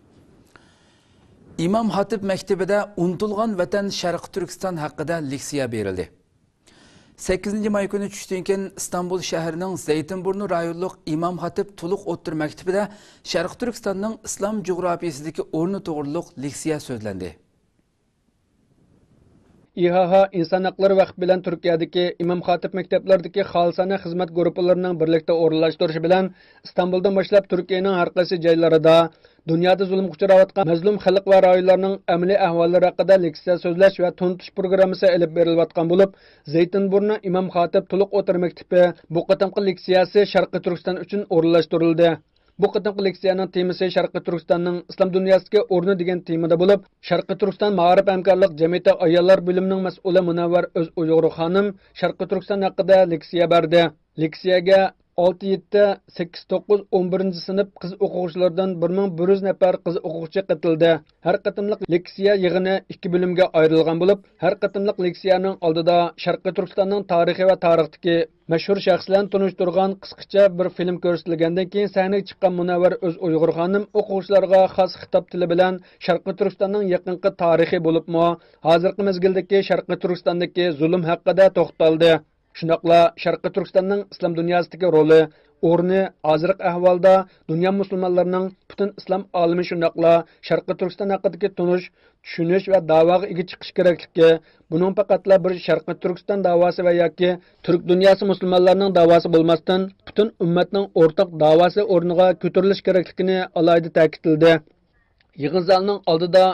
ئىمام خاتىپ مەكتىپىدە ئۇنتۇلغان ۋەتەن شەرقىي تۈركىستان ھەققىدە لېكسىيە بېرىلدى. سەككىزىنچى ماي كۈنى چۈشتىن كېيىن ئىستانبۇل شەھىرىنىڭ زەيتىنبۇرنۇ رايونلۇق ئىمام خاتىپ تولۇق ئوتتۇرا مەكتىپىدە شەرقىي تۈركىستاننىڭ ئىسلام جۇغراپىيىسىدىكى ئورنى توغرۇلۇق لېكسىيە سۆزلەندى. ئىھائا ئىنسان ھەقلىرى ۋەقپى بىلەن تۈركىيەدىكى ئىمام خاتىپ مەكتەپلىرىدىكى خالىسانە خىزمەت گۇرۇپپىلىرىنىڭ بىرلىكتە ئورۇنلاشتۇرۇشى بىلەن ئىستانبۇلدىن باشلاپ تۈركىيەنىڭ ھەر قايسى جايلىرىدا دۇنيادا زۇلۇمغا ئۇچراۋاتقان مەزلۇم خەلق ۋە رايونلارنىڭ ئەمەلىي ئەھۋاللىرى ھەققىدە لېكسىيە سۆزلەش ۋە تونۇتۇش پروگراممىسى ئېلىپ بېرىلىۋاتقان بولۇپ، زەيتىنبۇرنۇ ئىمام خاتىپ تولۇق ئوتتۇرا مەكتىپى بۇ قېتىمقى لېكسىيەسى شەرقىي تۈركىستان ئۈچۈن ئورۇنلاشتۇرۇلدى. بۇ قېتىمقى لېكسىيەنىڭ تېمىسى شەرقىي تۈركىستاننىڭ ئىسلام دۇنياسىدىكى ئورنى دېگەن تېمىدا بولۇپ، شەرقىي تۈركىستان مائارىپ ھەمكارلىق جەمئىيىتى ئاياللار بۆلۈمىنىڭ مەسئۇلى مۇنەۋۋەر ئۆز ئۇيغۇر خانىم شەرقىي تۈركىستان ھەققىدە لېكسىيە بەردى. لېكسىيەگە ئالتە، يەتتە، سەككىز، توققۇز، ئون بىرىنچى سىنىپ قىز ئوقۇغۇچىلىرىدىن بىر مىڭ بىر يۈز نەپەر قىز ئوقۇغۇچى قېتىلدى. ھەر قېتىملىق لېكسىيە يىغىنى ئىككى بۆلۈمگە ئايرىلغان بولۇپ، ھەر قېتىملىق لېكسىيەنىڭ ئالدىدا شەرقىي تۈركىستاننىڭ تارىخى ۋە تارىختىكى مەشھۇر شەخسلەرنى تونۇشتۇرغان قىسقىچە بىر فىلىم كۆرسىتىلگەندىن كېيىن، سەھنىگە چىققان مۇنەۋۋەر ئۆز ئۇيغۇر خانىم ئوقۇغۇچىلارغا خاس خىتاب تىلى بىلەن شەرقىي تۈركىستاننىڭ يېقىنقى تارىخى بولۇپمۇ، ھازىرقى مەزگىلدىكى شەرقىي تۈركىستاندىكى زۇلۇم ھەققىدە توختالدى. شۇنداقلا شەرقىي تۈركىستاننىڭ ئىسلام دۇنياسىدىكى رولى، ئورنى، ھازىرقى ئەھۋالدا دۇنيا مۇسۇلمانلىرىنىڭ، پۈتۈن ئىسلام ئالىمى، شۇنداقلا شەرقىي تۈركىستان ھەققىدىكى تونۇش، چۈشىنىش ۋە داۋاغا ئىگە چىقىش كېرەكلىكى، بۇنىڭ پەقەتلا بىر شەرقىي تۈركىستان داۋاسى ۋە ياكى تۈرك دۇنياسى مۇسۇلمانلارنىڭ داۋاسى بولماستىن، پۈتۈن ئۈممەتنىڭ ئورتاق داۋاسى ئورنىغا كۆتۈرۈلۈش كېرەكلىكىنى ئالاھىدە تەكىتلىدى. يىغىن زالىنىڭ ئالدىدا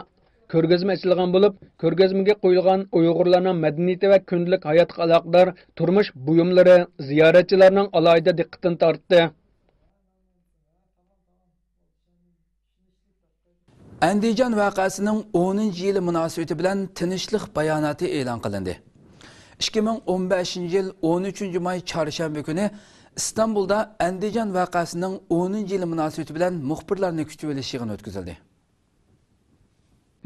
كۆرگەزمە ئېچىلغان بولۇپ، كۆرگەزمىگە قويۇلغان ئۇيغۇرلارنىڭ مەدەنىيىتى ۋە كۈندىلىك ھاياتقا ئالاقىدار تۇرمۇش بۇيۇملىرى زىيارەتچىلەرنىڭ ئالاھىدە دىققىتىنى تارتتى. ئەندىجان ۋەقەسىنىڭ ئونىنچى يىلى مۇناسىۋىتى بىلەن تىنچلىق باياناتى ئېلان قىلىندى. ئىككى مىڭ ئون بەشىنچى يىل ئون ئۈچىنچى ماي چارشەنبە كۈنى ئىستانبۇلدا ئەندىجان ۋەقەسىنىڭ ئونىنچى يىلى مۇناسىۋىتى بىلەن مۇخبىرلارنى كۈتۈۋېلىش يىغىنى ئۆتكۈزۈلدى.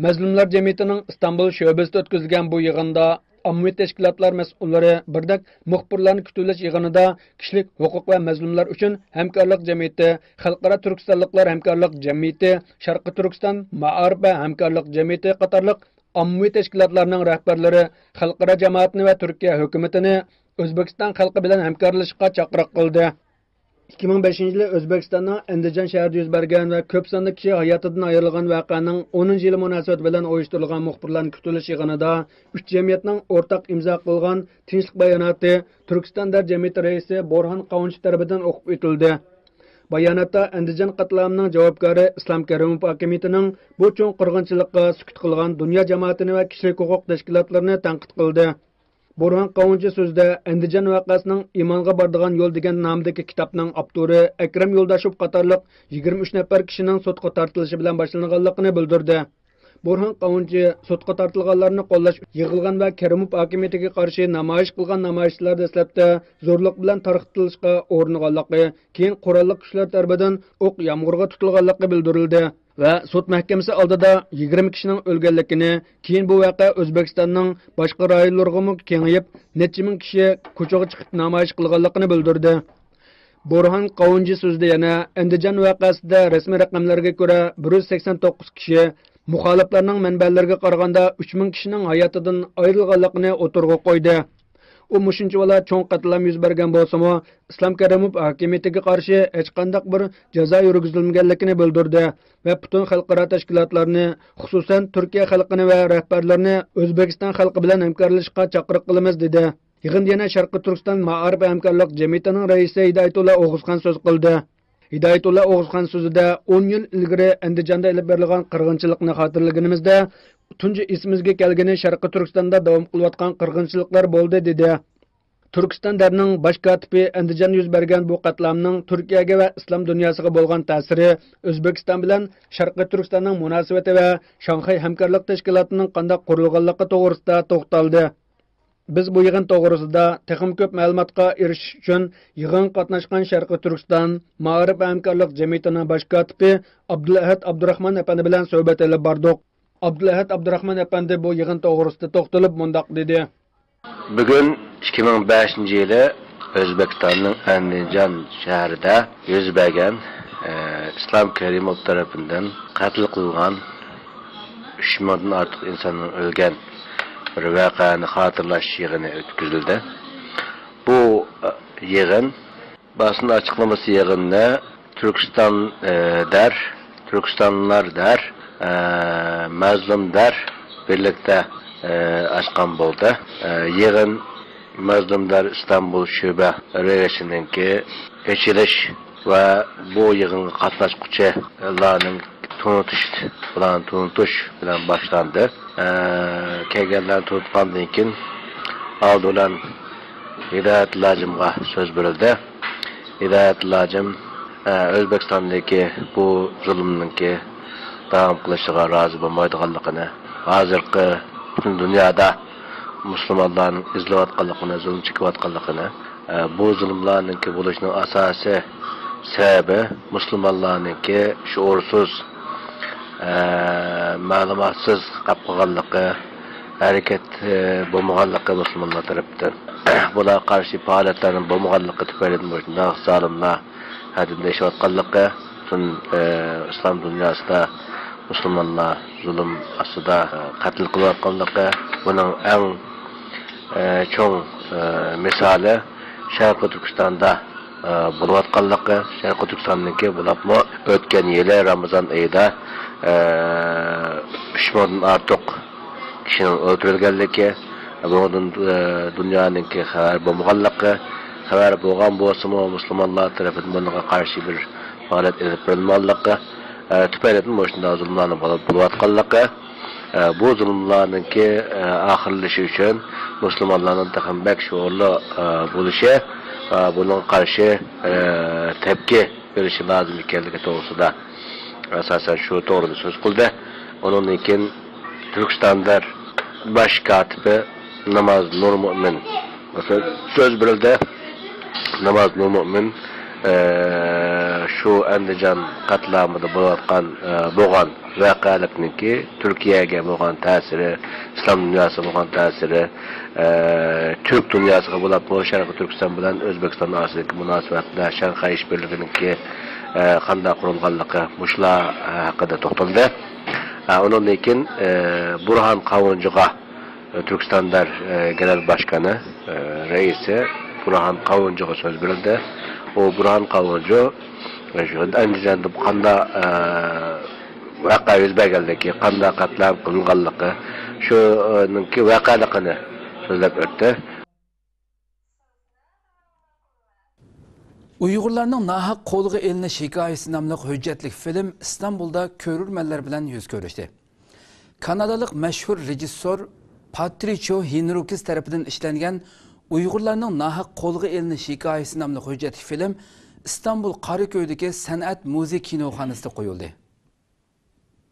مەزلۇملار جەمئىيىتىنىڭ ئىستانبۇل شۆبىسىدە ئۆتكۈزۈلگەن بۇ يىغىندا ئاممىۋى تەشكىلاتلار مەسئۇللىرى بىردەك مۇخبىرلارنى كۈتۈۋېلىش يىغىنىدا كىشىلىك ھوقۇق ۋە مەزلۇملار ئۈچۈن ھەمكارلىق جەمئىيىتى، خەلقئارا تۈركىستانلىقلار ھەمكارلىق جەمئىيىتى، شەرقىي تۈركىستان مائارىپ ۋە ھەمكارلىق جەمئىيىتى قاتارلىق ئاممىۋى تەشكىلاتلارنىڭ رەھبەرلىرى خەلقئارا جامائەتنى ۋە تۈركىيە ھۆكۈمىتىنى ئۆزبېكىستان خەلقى بىلەن ھەمكارلىشىشقا چاقىرىق قىلدى. ئىككى مىڭ بەشىنچى يىلى ئۆزبېكىستاننىڭ ئەندىجان شەھىرىدە يۈز بەرگەن ۋە كۆپ ساندا كىشى ھاياتىدىن ئايرىلغان ۋەقەنىڭ ئونىنچى يىلى مۇناسىۋىتى بىلەن ئۇيۇشتۇرۇلغان مۇخبىرلارنى كۈتۈۋېلىش يىغىنىدا ئۈچ جەمئىيەتنىڭ ئورتاق ئىمزا قىلغان تىنچلىق باياناتى تۈركىستان دەر جەمئىيىتى رەئىسى بورھان قاۋۇنچى تەرىپىدىن ئوقۇپ ئۆتۈلدى. باياناتتا ئەندىجان قاتلامىنىڭ جاۋابكارى ئىسلام كەرىموف ھاكىمىيىتىنىڭ بۇ چوڭ قىرغىنچىلىققا سۈكۈت قىلغان دۇنيا جامائىتىنى ۋە كىشىلىك ھوقۇق تەشكىلاتلىرىنى تەنقىد قىلدى. بۇرھان قاۋۇنچى سۆزىدە ئەندىجان ۋەقەسىنىڭ ئىمانغا بارىدىغان يول دېگەن نامىدىكى كىتابنىڭ ئاپتورى ئەكرەم يولداشوف قاتارلىق يىگىرمە ئۈچ نەپەر كىشىنىڭ سوتقا تارتىلىشى بىلەن باشلانغانلىقىنى بىلدۈردى. بۇرھان قاۋۇنچى سوتقا تارتىلغانلارنى قوللاش يىغىلغان ۋە كەرىموف ھاكىمىيىتىگە قارشى نامايىش قىلغان نامايىشچىلار دەسلەپتە زورلۇق بىلەن تارقىتىلىشقا ئۇرۇنغانلىقى، كېيىن قوراللىق كۈچلەر تەرىپىدىن ئوق يامغۇرغا تۇتۇلغانلىقى بىلدۈرۈلدى ۋە سوت مەھكىمىسى ئالدىدا يىگىرمە كىشىنىڭ ئۆلگەنلىكىنى، كېيىن بۇ ۋەقە ئۆزبېكىستاننىڭ باشقا رايونلىرىغىمۇ كېڭىيىپ، نەچچە مىڭ كىشى كوچىغا چىقىپ نامايىش قىلغانلىقىنى بىلدۈردى. بۇرھان قاۋۇنچى سۆزىدە يەنە ئەندىجان ۋەقەسىدە رەسمىي رەقەملەرگە كۆرە بىر يۈز سەكسەن توققۇز كىشى، مۇخالىپلارنىڭ مەنبەلىرىگە قارىغاندا، ئۈچ مىڭ كىشىنىڭ ھاياتىدىن ئايرىلغانلىقىنى ئوتتۇرىغا قويدى. ئۇ مۇشۇنچىۋالا چوڭ قەتلىئام يۈز بەرگەن بولسىمۇ، ئىسلام كەرىموف ھاكىمىيىتىگە قارشى ھېچقانداق بىر جازا يۈرگۈزۈلمىگەنلىكىنى بىلدۈردى ۋە پۈتۈن خەلقئارا تەشكىلاتلارنى، خۇسۇسەن، تۈركىيە خەلقىنى ۋە رەھبەرلىرىنى ئۆزبېكىستان خەلقى بىلەن ھەمكارلىشىشقا چاقىرىق قىلىمىز، دېدى. يىغىندا يەنە شەرقىي تۈركىستان مائارىپ ھەمكارلىق جەمئىيىتىنىڭ رەئىسى ھىدايەتۇللا ئوغۇزخان سۆز قىلدى. ھىدايەتۇللا ئوغۇزخان سۆزىدە ئون يىل ئىلگىرى ئەندىجاندا ئېلىپ بېرىلغان قىرغىنچىلىقنى خاتىرىلىگىنىمىزدە، تۇنجى ئېسىمىزگە كەلگىنى شەرقىي تۈركىستاندا داۋام قىلىۋاتقان قىرغىنچىلىقلار بولدى، دېدى. تۈركىستان دەرنىڭ باش كاتىپى ئەندىجاندا يۈز بەرگەن بۇ قەتلىئامنىڭ تۈركىيەگە ۋە ئىسلام دۇنياسىغا بولغان تەسىرى، ئۆزبېكىستان بىلەن شەرقىي تۈركىستاننىڭ مۇناسىۋىتى ۋە شاڭخەي ھەمكارلىق تەشكىلاتىنىڭ قانداق قۇرۇلغانلىقى توغرىسىدا توختالدى. بىز بۇ يىغىن توغرىسىدا تېخىمۇ كۆپ مەلۇماتقا ئېرىشىش ئۈچۈن يىغىنغا قاتناشقان شەرقىي تۈركىستان مائارىپ ھەمكارلىق جەمئىيىتىنىڭ باش كاتىپى ئابدۇلئەھەد ئابدۇراخمان ئەپەندى بىلەن سۆھبەت ئېلىپ باردۇق. ئابدۇلئەھەد ئابدۇراخمان ئەپەندى بۇ يىغىن توغرىسىدا توختىلىپ مۇنداق دېدى. بۈگۈن ئىككى مىڭ بەشىنچى يىلى ئۆزبېكىستاننىڭ ئەندىجان شەھىرىدە يۈز بەرگەن، ئە، ئىسلام كەرىموف تەرىپىدىن قەتل قىلىنغان ئۈچ مىڭدىن ئارتۇق ئىنساننىڭ ئۆلگەن بىر ۋەقەنى خاتىرىلەش يىغىنى ئۆتكۈزۈلدى. بۇ، ئە، يىغىن باسما ئاچىقلىمىسى يىغىنىنى تۈركىستان، ئە، دەر، تۈركىستانلار دەر، ئە، مەزلۇم دەر بىرلىكتە، ئە، ئاچقان بولدى. ئە، يىغىن مەزلۇم دەر ئىستانبۇل شۆبە رەئىسىنىڭكى ئېچىلىش ۋە بۇ يىغىنغا قاتناشقۇچىلارنىڭ تونۇتۇش، بۇلارنى تونۇتۇش بىلەن باشلاندى. ئە، كەلگەنلەرنى تونۇتقاندىن كېيىن، ئالدى بىلەن ھىدايەتۇللا ھاجىمغا سۆز بېرىلدى. ھىدايەتۇللا ھاجىم، ئە، ئۆزبېكىستاندىكى بۇ زۇلۇمنىڭكى داۋام قىلىشىغا رازى بولمايدىغانلىقىنى، ھازىرقى پۈتۈن دۇنيادا مۇسۇلمانلارنىڭ ئېزىلىۋاتقانلىقىنى، زۇلۇم چېكىۋاتقانلىقىنى، ئە، بۇ زۇلۇملارنىڭكى بولۇشىنىڭ ئاساسىي سەۋەبى مۇسۇلمانلارنىڭكى شۇئۇرسىز، ئە، مەلۇماتسىز قاپ قالغانلىقى، ھەرىكەت، ئە، بولمىغانلىقى مۇسۇلمانلار تەرىپىدىن. بۇلارغا قارشى پائالىيەتلەرنىڭ بولمىغانلىقى تۈپەيلىدىن مۇشۇنداق زالىملار ھەددىدىن ئېشىۋاتقانلىقى، پۈتۈن، ئە، ئىسلام دۇنياسىدا مۇسۇلمانلار زۇلۇم ئاستىدا، ئە، قەتل قىلىۋاتقانلىقى، بۇنىڭ ئەڭ ئە، چوڭ، ئە، مىسالى شەرقىي تۈركىستاندا، ئە، بولۇۋاتقانلىقى، شەرقىي تۈركىستاندىكى بولۇپمۇ ئۆتكەن يىلى رامىزان ئېيىدا، ئە، ئۈچ مىڭدىن ئارتۇق كىشىنىڭ ئۆلتۈرۈلگەنلىكى، بۇنىڭدىن، ئە، دۇنيانىڭكى خەۋەر بولمىغانلىقى، خەۋەر بولغان بولسىمۇ مۇسۇلمانلار تەرىپىدىن بۇنىڭغا قارشى بىر پائالىيەت ئېلىپ بېرىلمىغانلىقى، ئە، تۈپەيلىدىن مۇشۇنداق زۇلۇملارنىڭ بولۇپ، بولۇۋاتقانلىقى، ئە، بۇ زۇلۇملارنىڭكى، ئە، ئاخىرلىشىشى ئۈچۈن مۇسۇلمانلارنىڭ تېخىمۇ بەك شوئۇرلۇق، ئە، بولۇشى، ئە، بۇنىڭغا قارشى، ئە، تەپكى بېرىشى لازىم ئىكەنلىكى توغرىسىدا، ئاساسەن شۇ توغرىدا سۆز قىلدى. ئۇنىڭدىن كېيىن تۈركىستان دەر باش كاتىپى ناماز نۇر مۇئمىن سۆز بېرىلدى. ناماز نۇر مۇئمىن، ئە، شۇ ئەندىجان قەتلىئامىدا بولۇۋاتقان، ئە، بولغان ۋەقەلىكنىڭكى تۈركىيەگە بولغان تەسىرى، ئىسلام دۇنياسىغا بولغان تەسىرى، ئە، تۈرك دۇنياسىغا بولۇپمۇ شەرقىي تۈركىستان بىلەن ئۆزبېكىستان ئارىسىدىكى مۇناسىۋەتلەر، شاڭخەي ئىشبىرلىكىنىڭكى، ئە، قانداق قۇرۇلغانلىقى، مۇشۇلار، ئە، ھەققىدە توختالدى. ئە، ئۇنىڭدىن كېيىن، ئە، بۇرھان قاۋۇنجىغا تۈركىستان دەر، ئە، گېنېرال باشقانى، ئە، رەئىسى بۇرھان قاۋۇنجىغا سۆز بېرىلدى. ئۇ بۇرھان قاۋۇنجى، ئە، شۇ ئەندىجاندا قانداق، ئە، ۋەقە يۈز بەرگەنلىكى، قانداق قەتلىئام قىلىنغانلىقى، شۇنىڭكى ۋەقەلىقىنى سۆزلەپ ئۆتتى. ئۇيغۇرلارنىڭ ناھەق قولغا ئېلىنىش ھېكايىسى ناملىق ھۆججەتلىك فىلىم ئىستانبۇلدا كۆرۈرمەنلەر بىلەن يۈز كۆرۈشتى. كانادالىق مەشھۇر رېژىسسور پاترىچو ھېنرىكس تەرىپىدىن ئىشلەنگەن ئۇيغۇرلارنىڭ ناھەق قولغا ئېلىنىش ھېكايىسى ناملىق ھۆججەتلىك فىلىم ئىستانبۇل قاراكۆيدىكى سەنئەت مۇزېي كىنوخانىسىدا قويۇلدى.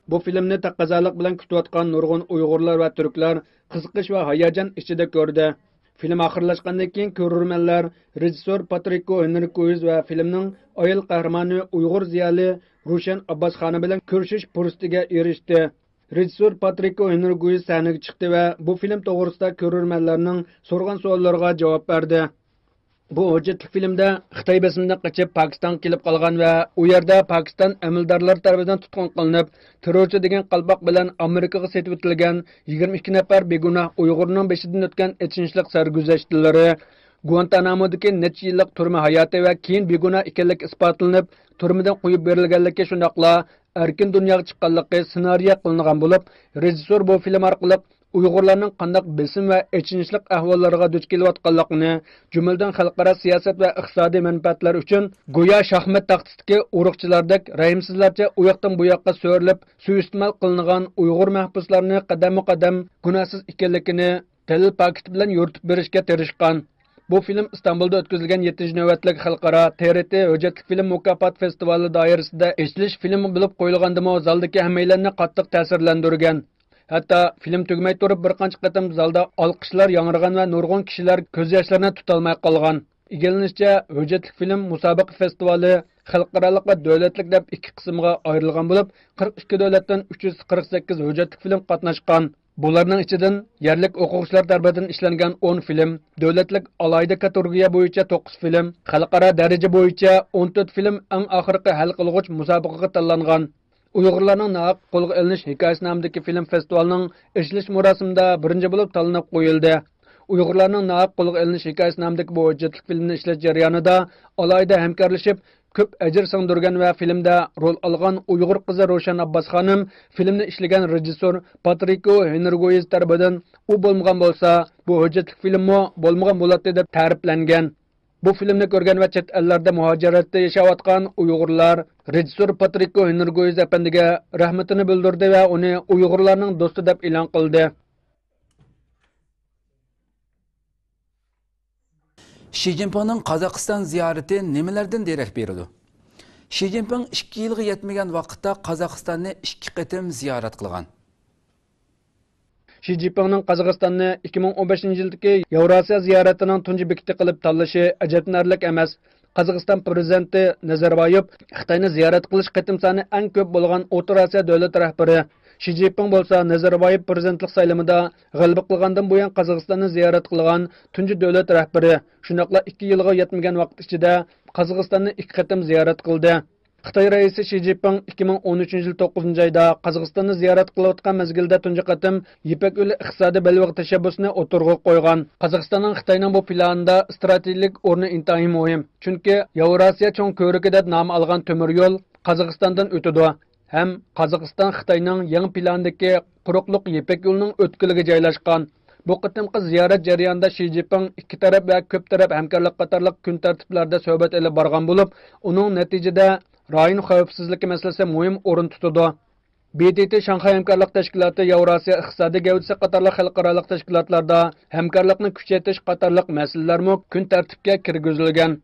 بۇ فىلىمنى تەقەززالىق بىلەن كۈتۈۋاتقان نۇرغۇن ئۇيغۇرلار ۋە تۈركلەر قىزىقىش ۋە ھاياجان ئىچىدە كۆردى. فىلىم ئاخىرلاشقاندىن كېيىن، كۆرۈرمەنلەر رېژىسسور پاترىكو ھېنرىكويز ۋە فىلىمنىڭ ئايال قەھرىمانى ئۇيغۇر زىيالىي روشەن ئابباسخانىم بىلەن كۆرۈشۈش پۇرسىتىگە ئېرىشتى. رېژىسسور پاترىكو ھېنرىكويز سەھنىگە چىقتى ۋە بۇ فىلىم توغرىسىدا كۆرۈرمەنلەرنىڭ سورىغان سوئاللىرىغا جاۋاب بەردى. بۇ ھۆججەتلىك فىلىمدە خىتاي بېسىمىدىن قېچىپ پاكىستانغا كېلىپ قالغان ۋە ئۇ يەردە پاكىستان ئەمەلدارلىرى تەرىپىدىن تۇتقۇن قىلىنىپ، تېررورچى دېگەن قالپاق بىلەن ئامېرىكىغا سېتىۋېتىلگەن يىگىرمە ئىككى نەپەر بىگۇناھ ئۇيغۇرنىڭ بېشىدىن ئۆتكەن ئېچىنىشلىق سەرگۈزەشتلىرى، گۇئانتانامودىكى نەچچە يىللىق تۈرمە ھاياتى ۋە كېيىن بىگۇناھ ئىكەنلىكى ئىسپاتلىنىپ، تۈرمىدىن قويۇپ بېرىلگەنلىكى، شۇنداقلا ئەركىن دۇنياغا چىققانلىقى سېنارىيە قىلىنغان بولۇپ، رېژىسسور بۇ فىلىم ئارقىلىق ئۇيغۇرلارنىڭ قانداق بېسىم ۋە ئېچىنىشلىق ئەھۋاللارغا دۇچ كېلىۋاتقانلىقىنى، جۈملىدىن خەلقئارا سىياسەت ۋە ئىقتىسادىي مەنپەئەتلەر ئۈچۈن گويا شاھمات تاختىسىدىكى ئۇرۇقچىلاردەك رەھىمسىزلەرچە ئۇ ياقتىن بۇ ياققا سۆرىلىپ، سۇيىئىستېمال قىلىنغان ئۇيغۇر مەھبۇسلارنى قەدەممۇ قەدەم گۇناھسىز ئىكەنلىكىنى دەلىل پاكىتى بىلەن يورۇتۇپ بېرىشكە تىرىشقان. بۇ فىلىم ئىستانبۇلدا ئۆتكۈزۈلگەن يەتتىنچى نۆۋەتلىك خەلقئارا تې رې تې ھۆججەتلىك فىلىم مۇكاپاتى فېستىۋالى دائىرىسىدە ئېچىلىش فىلىمى بولۇپ قويۇلغاندىمۇ، زالدىكى ھەممەيلەننى قاتتىق تەسىرلەندۈرگەن. ھەتتا فىلىم تۈگىمەي تۇرۇپ، بىر قانچە قېتىم زالدا ئالقىشلار ياڭرىغان ۋە نۇرغۇن كىشىلەر كۆز ياشلىرىنى تۇتالماي قالغان. ئىگىلىنىشىچە، ھۆججەتلىك فىلىم مۇسابىقە فېستىۋالى خەلقئارالىق ۋە دۆلەتلىك دەپ ئىككى قىسىمغا ئايرىلغان بولۇپ، قىرىق ئىككى دۆلەتتىن ئۈچ يۈز قىرىق سەككىز ھۆججەتلىك فىلىم قاتناشقان. بۇلارنىڭ ئىچىدىن يەرلىك ئوقۇغۇچىلار تەرىپىدىن ئىشلەنگەن ئون فىلىم، دۆلەتلىك ئالاھىدە كاتېگورىيە بويىچە توققۇز فىلىم، خەلقئارا دەرىجە بويىچە ئون تۆت فىلىم ئەڭ ئاخىرقى ھەل قىلغۇچ مۇسابىقىگە تاللانغان. ئۇيغۇرلارنىڭ ناھەق قولغا ئېلىنىش ھېكايىسى نامىدىكى فىلىم فېستىۋالنىڭ ئېچىلىش مۇراسىمىدا بىرىنچى بولۇپ تاللىنىپ قويۇلدى. ئۇيغۇرلارنىڭ ناھەق قولغا ئېلىنىش ھېكايىسى نامىدىكى بۇ ھۆججەتلىك فىلىمنى ئىشلەش جەريانىدا ئالاھىدە ھەمكارلىشىپ، كۆپ ئەجىر سىڭدۈرگەن ۋە فىلىمدە رول ئالغان ئۇيغۇر قىزى روشەن ئابباس خانىم، فىلىمنى ئىشلىگەن رېژىسسور پاترىكو ھېنرىگويز تەرىپىدىن، ئۇ بولمىغان بولسا، بۇ ھۆججەتلىك فىلىممۇ بولمىغان بولاتتى، دەپ تەرىپلەنگەن. بۇ فىلىمنى كۆرگەن ۋە چەت ئەللەردە مۇھاجىرەتتە ياشاۋاتقان ئۇيغۇرلار رېژىسسور پاترىكو ھېنرىگويز ئەپەندىگە رەھمىتىنى بىلدۈردى ۋە ئۇنى ئۇيغۇرلارنىڭ دوستى دەپ ئېلان قىلدى. شى جىنپىڭنىڭ قازاقىستان زىيارىتى نېمىلەردىن دېرەك بېرىدۇ؟ شى جىنپىڭ ئىككى يىلغا يەتمىگەن ۋاقىتتا قازاقىستاننى ئىككى قېتىم زىيارەت قىلغان. شى جىنپىڭنىڭ قازاقىستاننى ئىككى مىڭ ئون بەشىنچى يىلدىكى ياۋراسىيا زىيارىتىنىڭ تۇنجى بېكىتى قىلىپ تاللىشى ئەجەبلىنەرلىك ئەمەس. قازاقىستان پىرېزىدېنتى نەزەربايېۋ خىتاينى زىيارەت قىلىش قېتىم سانى ئەڭ كۆپ بولغان ئوتتۇرا ئاسىيا دۆلەت رەھبىرى. شى جىنپىڭ بولسا نەزەربايېۋ پىرېزىدېنتلىق سايلىمىدا غەلىبە قىلغاندىن بۇيان قازاقىستاننى زىيارەت قىلغان تۇنجى دۆلەت رەھبىرى، شۇنداقلا ئىككى يىلغا يەتمىگەن ۋاقىت ئىچىدە قازاقىستاننى ئىككى قېتىم زىيارەت قىلدى. خىتاي رەئىسى شى جىنپىڭ ئىككى مىڭ ئون ئۈچىنچى يىل توققۇزىنچى ئايدا قازاقىستاننى زىيارەت قىلىۋاتقان مەزگىلدە تۇنجى قېتىم يىپەك يولى ئىقتىسادىي بەلبېغى تەشەببۇسىنى ئوتتۇرىغا قويغان. قازاقىستاننىڭ خىتاينىڭ بۇ پىلانىدا ئىستراتېگىيەلىك ئورنى ئىنتايىن مۇھىم، چۈنكى ياۋراسىيا چوڭ كۆۋرۈكى دەپ نام ئالغان تۆمۈر يول قازاقىستاندىن ئۆتىدۇ ھەم قازاقىستان خىتاينىڭ يېڭى پىلانىدىكى قۇرۇقلۇق يىپەك يولىنىڭ ئۆتكىلىگە جايلاشقان. بۇ قېتىمقى زىيارەت جەريانىدا شى جىنپىڭ ئىككى تەرەپ ۋە كۆپ تەرەپ ھەمكارلىق قاتارلىق كۈن تەرتىپلەردە سۆھبەت ئېلىپ بارغان بولۇپ، ئۇنىڭ نەتىجىدە رايون خەۋپسىزلىكى مەسىلىسى مۇھىم ئورۇن تۇتىدۇ. بى دى تى شاڭخەي ھەمكارلىق تەشكىلاتى ياۋراسىيا ئىقتىسادىي گەۋدىسى قاتارلىق خەلقئارالىق تەشكىلاتلاردا ھەمكارلىقنى كۈچەيتىش قاتارلىق مەسىلىلەرمۇ كۈن تەرتىپكە كىرگۈزۈلگەن.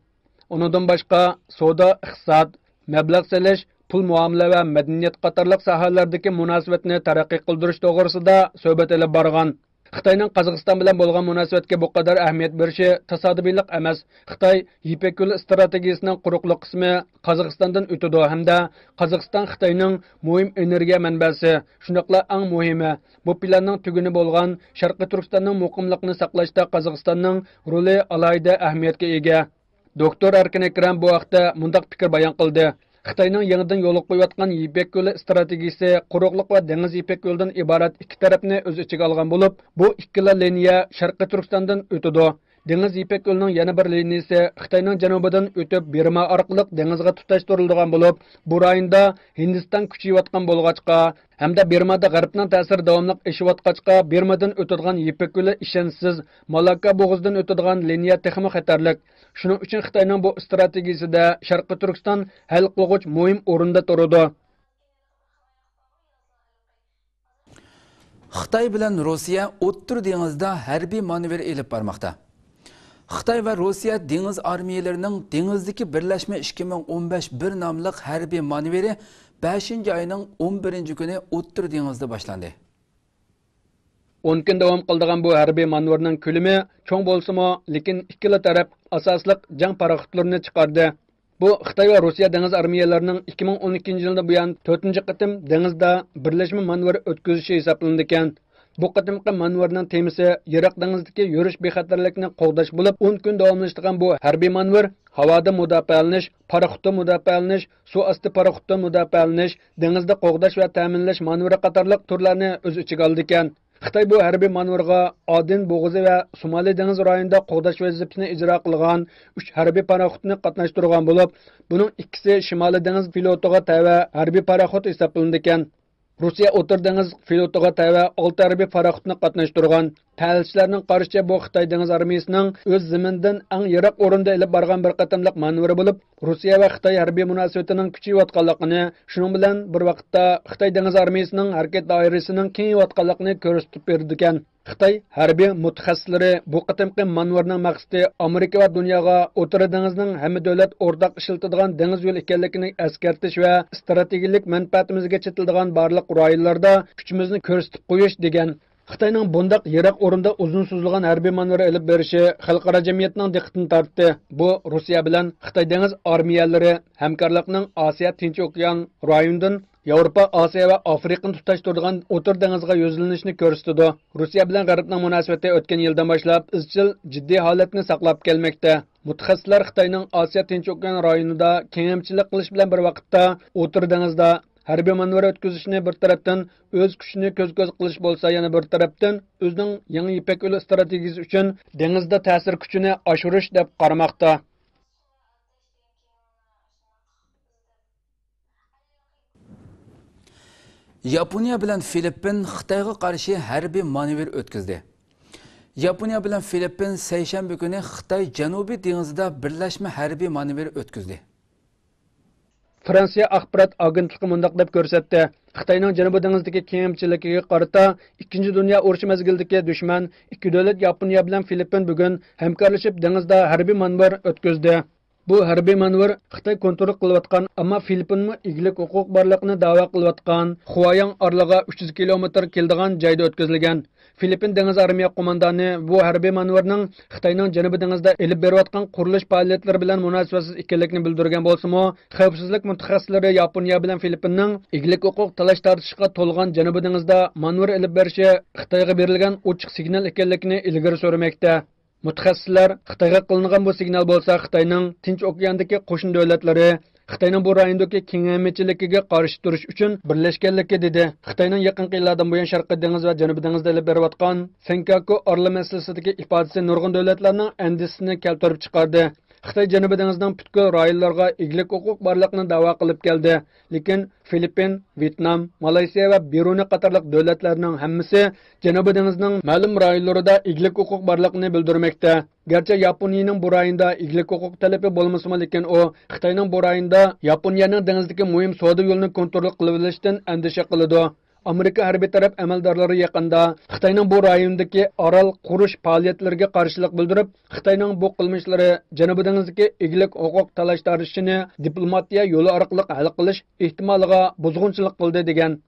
ئۇنىڭدىن باشقا، سودا، ئىقتىساد، مەبلەغ سېلىش، پۇل مۇئامىلە ۋە مەدەنىيەت قاتارلىق ساھەلەردىكى مۇناسىۋەتنى تەرەققىي قىلدۇرۇش توغرىسىدا سۆھبەت ئېلىپ بارغان. خىتاينىڭ قازاقىستان بىلەن بولغان مۇناسىۋەتكە بۇ قەدەر ئەھمىيەت بېرىشى تاسادىپىيلىق ئەمەس. خىتاي يىپەك يولى ئىستراتېگىيىسىنىڭ قۇرۇقلۇق قىسمى قازاقىستاندىن ئۆتىدۇ ھەمدە قازاقىستان خىتاينىڭ مۇھىم ئېنېرگىيە مەنبەسى، شۇنداقلا ئەڭ مۇھىمى، بۇ پىلاننىڭ تۈگۈنى بولغان شەرقىي تۈركىستاننىڭ مۇقىملىقىنى ساقلاشتا قازاقىستاننىڭ رولى ئالاھىدە ئەھمىيەتكە ئىگە. دوكتور ئەركىن ئەكرەم بۇ ھەقتە مۇنداق پىكىر بايان قىلدى: خىتاينىڭ يېڭىدىن يولغا قويۇۋاتقان يىپەك يولى ئىستراتېگىيىسى قۇرۇقلۇق ۋە دېڭىز يىپەك يولىدىن ئىبارەت ئىككى تەرەپنى ئۆز ئىچىگە ئالغان بولۇپ، بۇ ئىككىلا لىنىيە شەرقىي تۈركىستاندىن ئۆتىدۇ. دېڭىز يىپەك يولىنىڭ يەنە بىر لىنىيىسى خىتاينىڭ جەنۇبىدىن ئۆتۈپ، بىرما ئارقىلىق دېڭىزغا تۇتاشتۇرۇلىدىغان بولۇپ، بۇ رايوندا ھىندىستان كۈچىيىۋاتقان بولغاچقا، ھەمدە بىرمادا غەربنىڭ تەسىرى داۋاملىق ئېشىۋاتقاچقا، بىرمىدىن ئۆتىدىغان يىپەك يولى ئىشەنچسىز، مالاككا بوغۇزىدىن ئۆتىدىغان لىنىيە تېخىمۇ خەتەرلىك. شۇنىڭ ئۈچۈن خىتاينىڭ بۇ ئىستراتېگىيىسىدە شەرقىي تۈركىستان ھەل قىلغۇچ مۇھىم ئورۇندا تۇرىدۇ. خىتاي بىلەن روسىيە ئوتتۇرا دېڭىزدا ھەربىي مانېۋىر ئېلىپ بارماقتا. خىتاي ۋە روسىيە دېڭىز ئارمىيەلىرىنىڭ دېڭىزدىكى بىرلەشمە ئىككى مىڭ ئون بەش بىر ناملىق ھەربىي مانېۋىرى بەشىنچى ئاينىڭ ئون بىرىنچى كۈنى ئوتتۇرا دېڭىزدا باشلاندى. ئون كۈن داۋام قىلىدىغان بۇ ھەربىي مانېۋىرنىڭ كۆلىمى چوڭ بولسىمۇ، لېكىن ئىككىلا تەرەپ ئاساسلىق جەڭ پاراخوتلىرىنى چىقاردى. بۇ خىتاي ۋە روسىيە دېڭىز ئارمىيەلىرىنىڭ ئىككى مىڭ ئون ئىككىنچى يىلدىن بۇيان تۆتىنچى قېتىم دېڭىزدا بىرلەشمە مانېۋىر ئۆتكۈزۈشى ھېسابلىنىدىكەن. بۇ قېتىمقى مانېۋىرنىڭ تېمىسى يىراق دېڭىزدىكى يۈرۈش بىخەتەرلىكىنى قوغداش بولۇپ، ئون كۈن داۋاملىشىدىغان بۇ ھەربىي مانېۋىر ھاۋادا مۇداپىئەلىنىش، پاراخوتتا مۇداپىئەلىنىش، سۇ ئاستى پاراخوتتا مۇداپىئەلىنىش، دېڭىزدا قوغداش ۋە تەمىنلەش مانېۋىرى قاتارلىق تۈرلەرنى ئۆز ئىچىگە ئالىدىكەن. خىتاي بۇ ھەربىي مانېۋىرغا ئادېن بوغۇزى ۋە سومالى دېڭىز رايونىدا قوغداش ۋەزىپىسىنى ئىجرا قىلغان ئۈچ ھەربىي پاراخوتنى قاتناشتۇرغان بولۇپ، بۇنىڭ ئىككىسى شىمالىي دېڭىز فلوتىغا تەۋە ھەربىي پاراخوت ھېسابلىنىدىكەن. روسىيە ئوتتۇرا دېڭىز فلوتىغا تەۋە ئالتە ھەربىي پاراخوتنى قاتناشتۇرغان. تەھلىلچىلەرنىڭ قارىشىچە، بۇ خىتاي دېڭىز ئارمىيىسىنىڭ ئۆز زېمىنىدىن ئەڭ يىراق ئورۇندا ئېلىپ بارغان بىر قېتىملىق مانېۋىرى بولۇپ، روسىيە ۋە خىتاي ھەربىي مۇناسىۋىتىنىڭ كۈچىيىۋاتقانلىقىنى، شۇنىڭ بىلەن بىر ۋاقىتتا خىتاي دېڭىز ئارمىيىسىنىڭ ھەرىكەت دائىرىسىنىڭ كېڭىيىۋاتقانلىقىنى كۆرسىتىپ بېرىدىكەن. خىتاي ھەربىي مۇتەخەسسىسلىرى بۇ قېتىمقى مانېۋىرنىڭ مەقسىتى ئامېرىكا ۋە دۇنياغا ئوتتۇرا دېڭىزنىڭ ھەممە دۆلەت ئورتاق ئىشلىتىدىغان دېڭىز يولى ئىكەنلىكىنى ئەسكەرتىش ۋە ئىستراتېگىيەلىك مەنپەئەتىمىزگە چېتىلىدىغان بارلىق رايونلاردا كۈچىمىزنى كۆرسىتىپ قويۇش دېگەن. خىتاينىڭ بۇنداق يىراق ئورۇندا ئۇزۇن سوزۇلغان ھەربىي مانېۋىر ئېلىپ بېرىشى خەلقئارا جەمئىيەتنىڭ دىققىتىنى تارتتى. بۇ روسىيە بىلەن خىتاي دېڭىز ئارمىيەلىرى ھەمكارلىقىنىڭ ئاسىيا تىنچ ئوكيان رايونىدىن ياۋروپا، ئاسىيا ۋە ئافرىقىنى تۇتاشتۇرىدىغان ئوتتۇرا دېڭىزغا يۈزلىنىشنى كۆرسىتىدۇ. روسىيە بىلەن غەربنىڭ مۇناسىۋىتى ئۆتكەن يىلدىن باشلاپ ئىزچىل جىددىي ھالەتنى ساقلاپ كەلمەكتە. مۇتەخەسسىسلەر خىتاينىڭ ئاسىيا تىنچ ئوكيان رايونىدا كېڭەمچىلىك قىلىش بىلەن بىر ۋاقىتتا، ئوتتۇرا دېڭىزدا ھەربىي مانېۋىر ئۆتكۈزۈشنى بىر تەرەپتىن، ئۆز كۈچىنى كۆز-كۆز قىلىش بولسا، يەنە بىر تەرەپتىن، ئۆزىنىڭ يېڭى يىپەك يولى ئىستراتېگىيىسى ئۈچۈن دېڭىزدا تەسىر كۈچىنى ئاشۇرۇش دەپ قارىماقتا. ياپونىيە بىلەن فىلىپپىن خىتايغا قارشى ھەربىي مانېۋىر ئۆتكۈزدى. ياپونىيە بىلەن فىلىپپىن سەيشەنبە كۈنى خىتاي جەنۇبىي دېڭىزىدا بىرلەشمە ھەربىي مانېۋىر ئۆتكۈزدى. فرانسىيە ئاخبارات ئاگېنتلىقى مۇنداق دەپ كۆرسەتتى: خىتاينىڭ جەنۇبىي دېڭىزدىكى كېڭەمچىلىكىگە قارىتا ئىككىنچى دۇنيا ئۇرۇشى مەزگىلىدىكى دۈشمەن ئىككى دۆلەت ياپونىيە بىلەن فىلىپپىن بۈگۈن ھەمكارلىشىپ دېڭىزدا ھەربىي مانېۋىر ئۆتكۈزدى. بۇ ھەربىي مانېۋىر خىتاي كونترول قىلىۋاتقان، ئەمما فىلىپپىنمۇ ئىگىلىك ھوقۇقى بارلىقىنى دەۋا قىلىۋاتقان خۇاياڭ ئارىلىغا ئۈچ يۈز كىلومېتىر كېلىدىغان جايدا ئۆتكۈزۈلگەن. فىلىپپىن دېڭىز ئارمىيە قوماندانى بۇ ھەربىي مانېۋىرنىڭ خىتاينىڭ جەنۇبىي دېڭىزدا ئېلىپ بېرىۋاتقان قۇرۇلۇش پائالىيەتلىرى بىلەن مۇناسىۋەتسىز ئىكەنلىكىنى بىلدۈرگەن بولسىمۇ، خەۋپسىزلىك مۇتەخەسسىسلىرى ياپونىيە بىلەن فىلىپپىننىڭ ئىگىلىك ھوقۇق تالاش-تارتىشىغا تولغان جەنۇبىي دېڭىزدا مانېۋىر ئېلىپ بېرىشى خىتايغا بېرىلگەن ئوچۇق سىگنال ئىكەنلىكىنى ئىلگىرى سۈرمەكتە. مۇتەخەسسىسلەر خىتايغا قىلىنغان بۇ سىگنال بولسا خىتاينىڭ تىنچ ئوكياندىكى قوشنا دۆلەتلىرى، خىتاينىڭ بۇ رايوندىكى كېڭەيمىچىلىكىگە قارشى تۇرۇش ئۈچۈن بىرلەشكەنلىكى، دېدى. خىتاينىڭ يېقىنقى يىللاردىن بۇيان شەرقىي دېڭىز ۋە جەنۇبىي دېڭىزدا ئېلىپ بېرىۋاتقان سېنكاكۇ ئارىلى مەسىلىسىدىكى ئىپادىسى نۇرغۇن دۆلەتلەرنىڭ ئەندىشىسىنى كەلتۈرۈپ چىقاردى. خىتاي جەنۇبىي دېڭىزنىڭ پۈتكۈل رايونلىرىغا ئىگىلىك ھوقۇق بارلىقىنى دەۋا قىلىپ كەلدى. لېكىن فىلىپپىن، ۋيېتنام، مالايسىيە ۋە برۇنېي قاتارلىق دۆلەتلەرنىڭ ھەممىسى جەنۇبىي دېڭىزنىڭ مەلۇم رايونلىرىدا ئىگىلىك ھوقۇق بارلىقىنى بىلدۈرمەكتە. گەرچە ياپونىيەنىڭ بۇ رايوندا ئىگىلىك ھوقۇق تەلىپى بولمىسىمۇ، لېكىن ئۇ خىتاينىڭ بۇ رايوندا ياپونىيەنىڭ دېڭىزدىكى مۇھىم سودا يولىنى كونترول قىلىۋېلىشتىن ئەندىشە قىلىدۇ. ئامېرىكا ھەربىي تەرەپ ئەمەلدارلىرى يېقىندا خىتاينىڭ بۇ رايوندىكى ئارال قۇرۇش پائالىيەتلىرىگە قارشىلىق بىلدۈرۈپ، خىتاينىڭ بۇ قىلمىشلىرى جەنۇبىي دېڭىزدىكى ئىگىلىك ھوقۇق تالاش-تارتىشىنى دىپلوماتىيە يولى ئارقىلىق ھەل قىلىش ئېھتىمالىغا بۇزغۇنچىلىق قىلدى، دېگەن.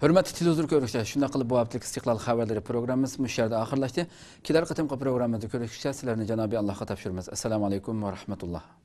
ھۆرمەتلىك تېلېۋىزور كۆرۈشلەر، شۇنداق قىلىپ بۇ ھەپتىلىك ئىستىقلال خەۋەرلىرى پروگراممىسى مۇشۇ يەردە ئاخىرلاشتى. كېلەر قېتىمقى پروگراممىمىزدا كۆرۈشكىچە سىلەرنى جانابىي ئاللاھقا تاپشۇرىمىز. ئەسسالامۇ ئەلەيكۇم ۋە رەھمەتۇللاھ.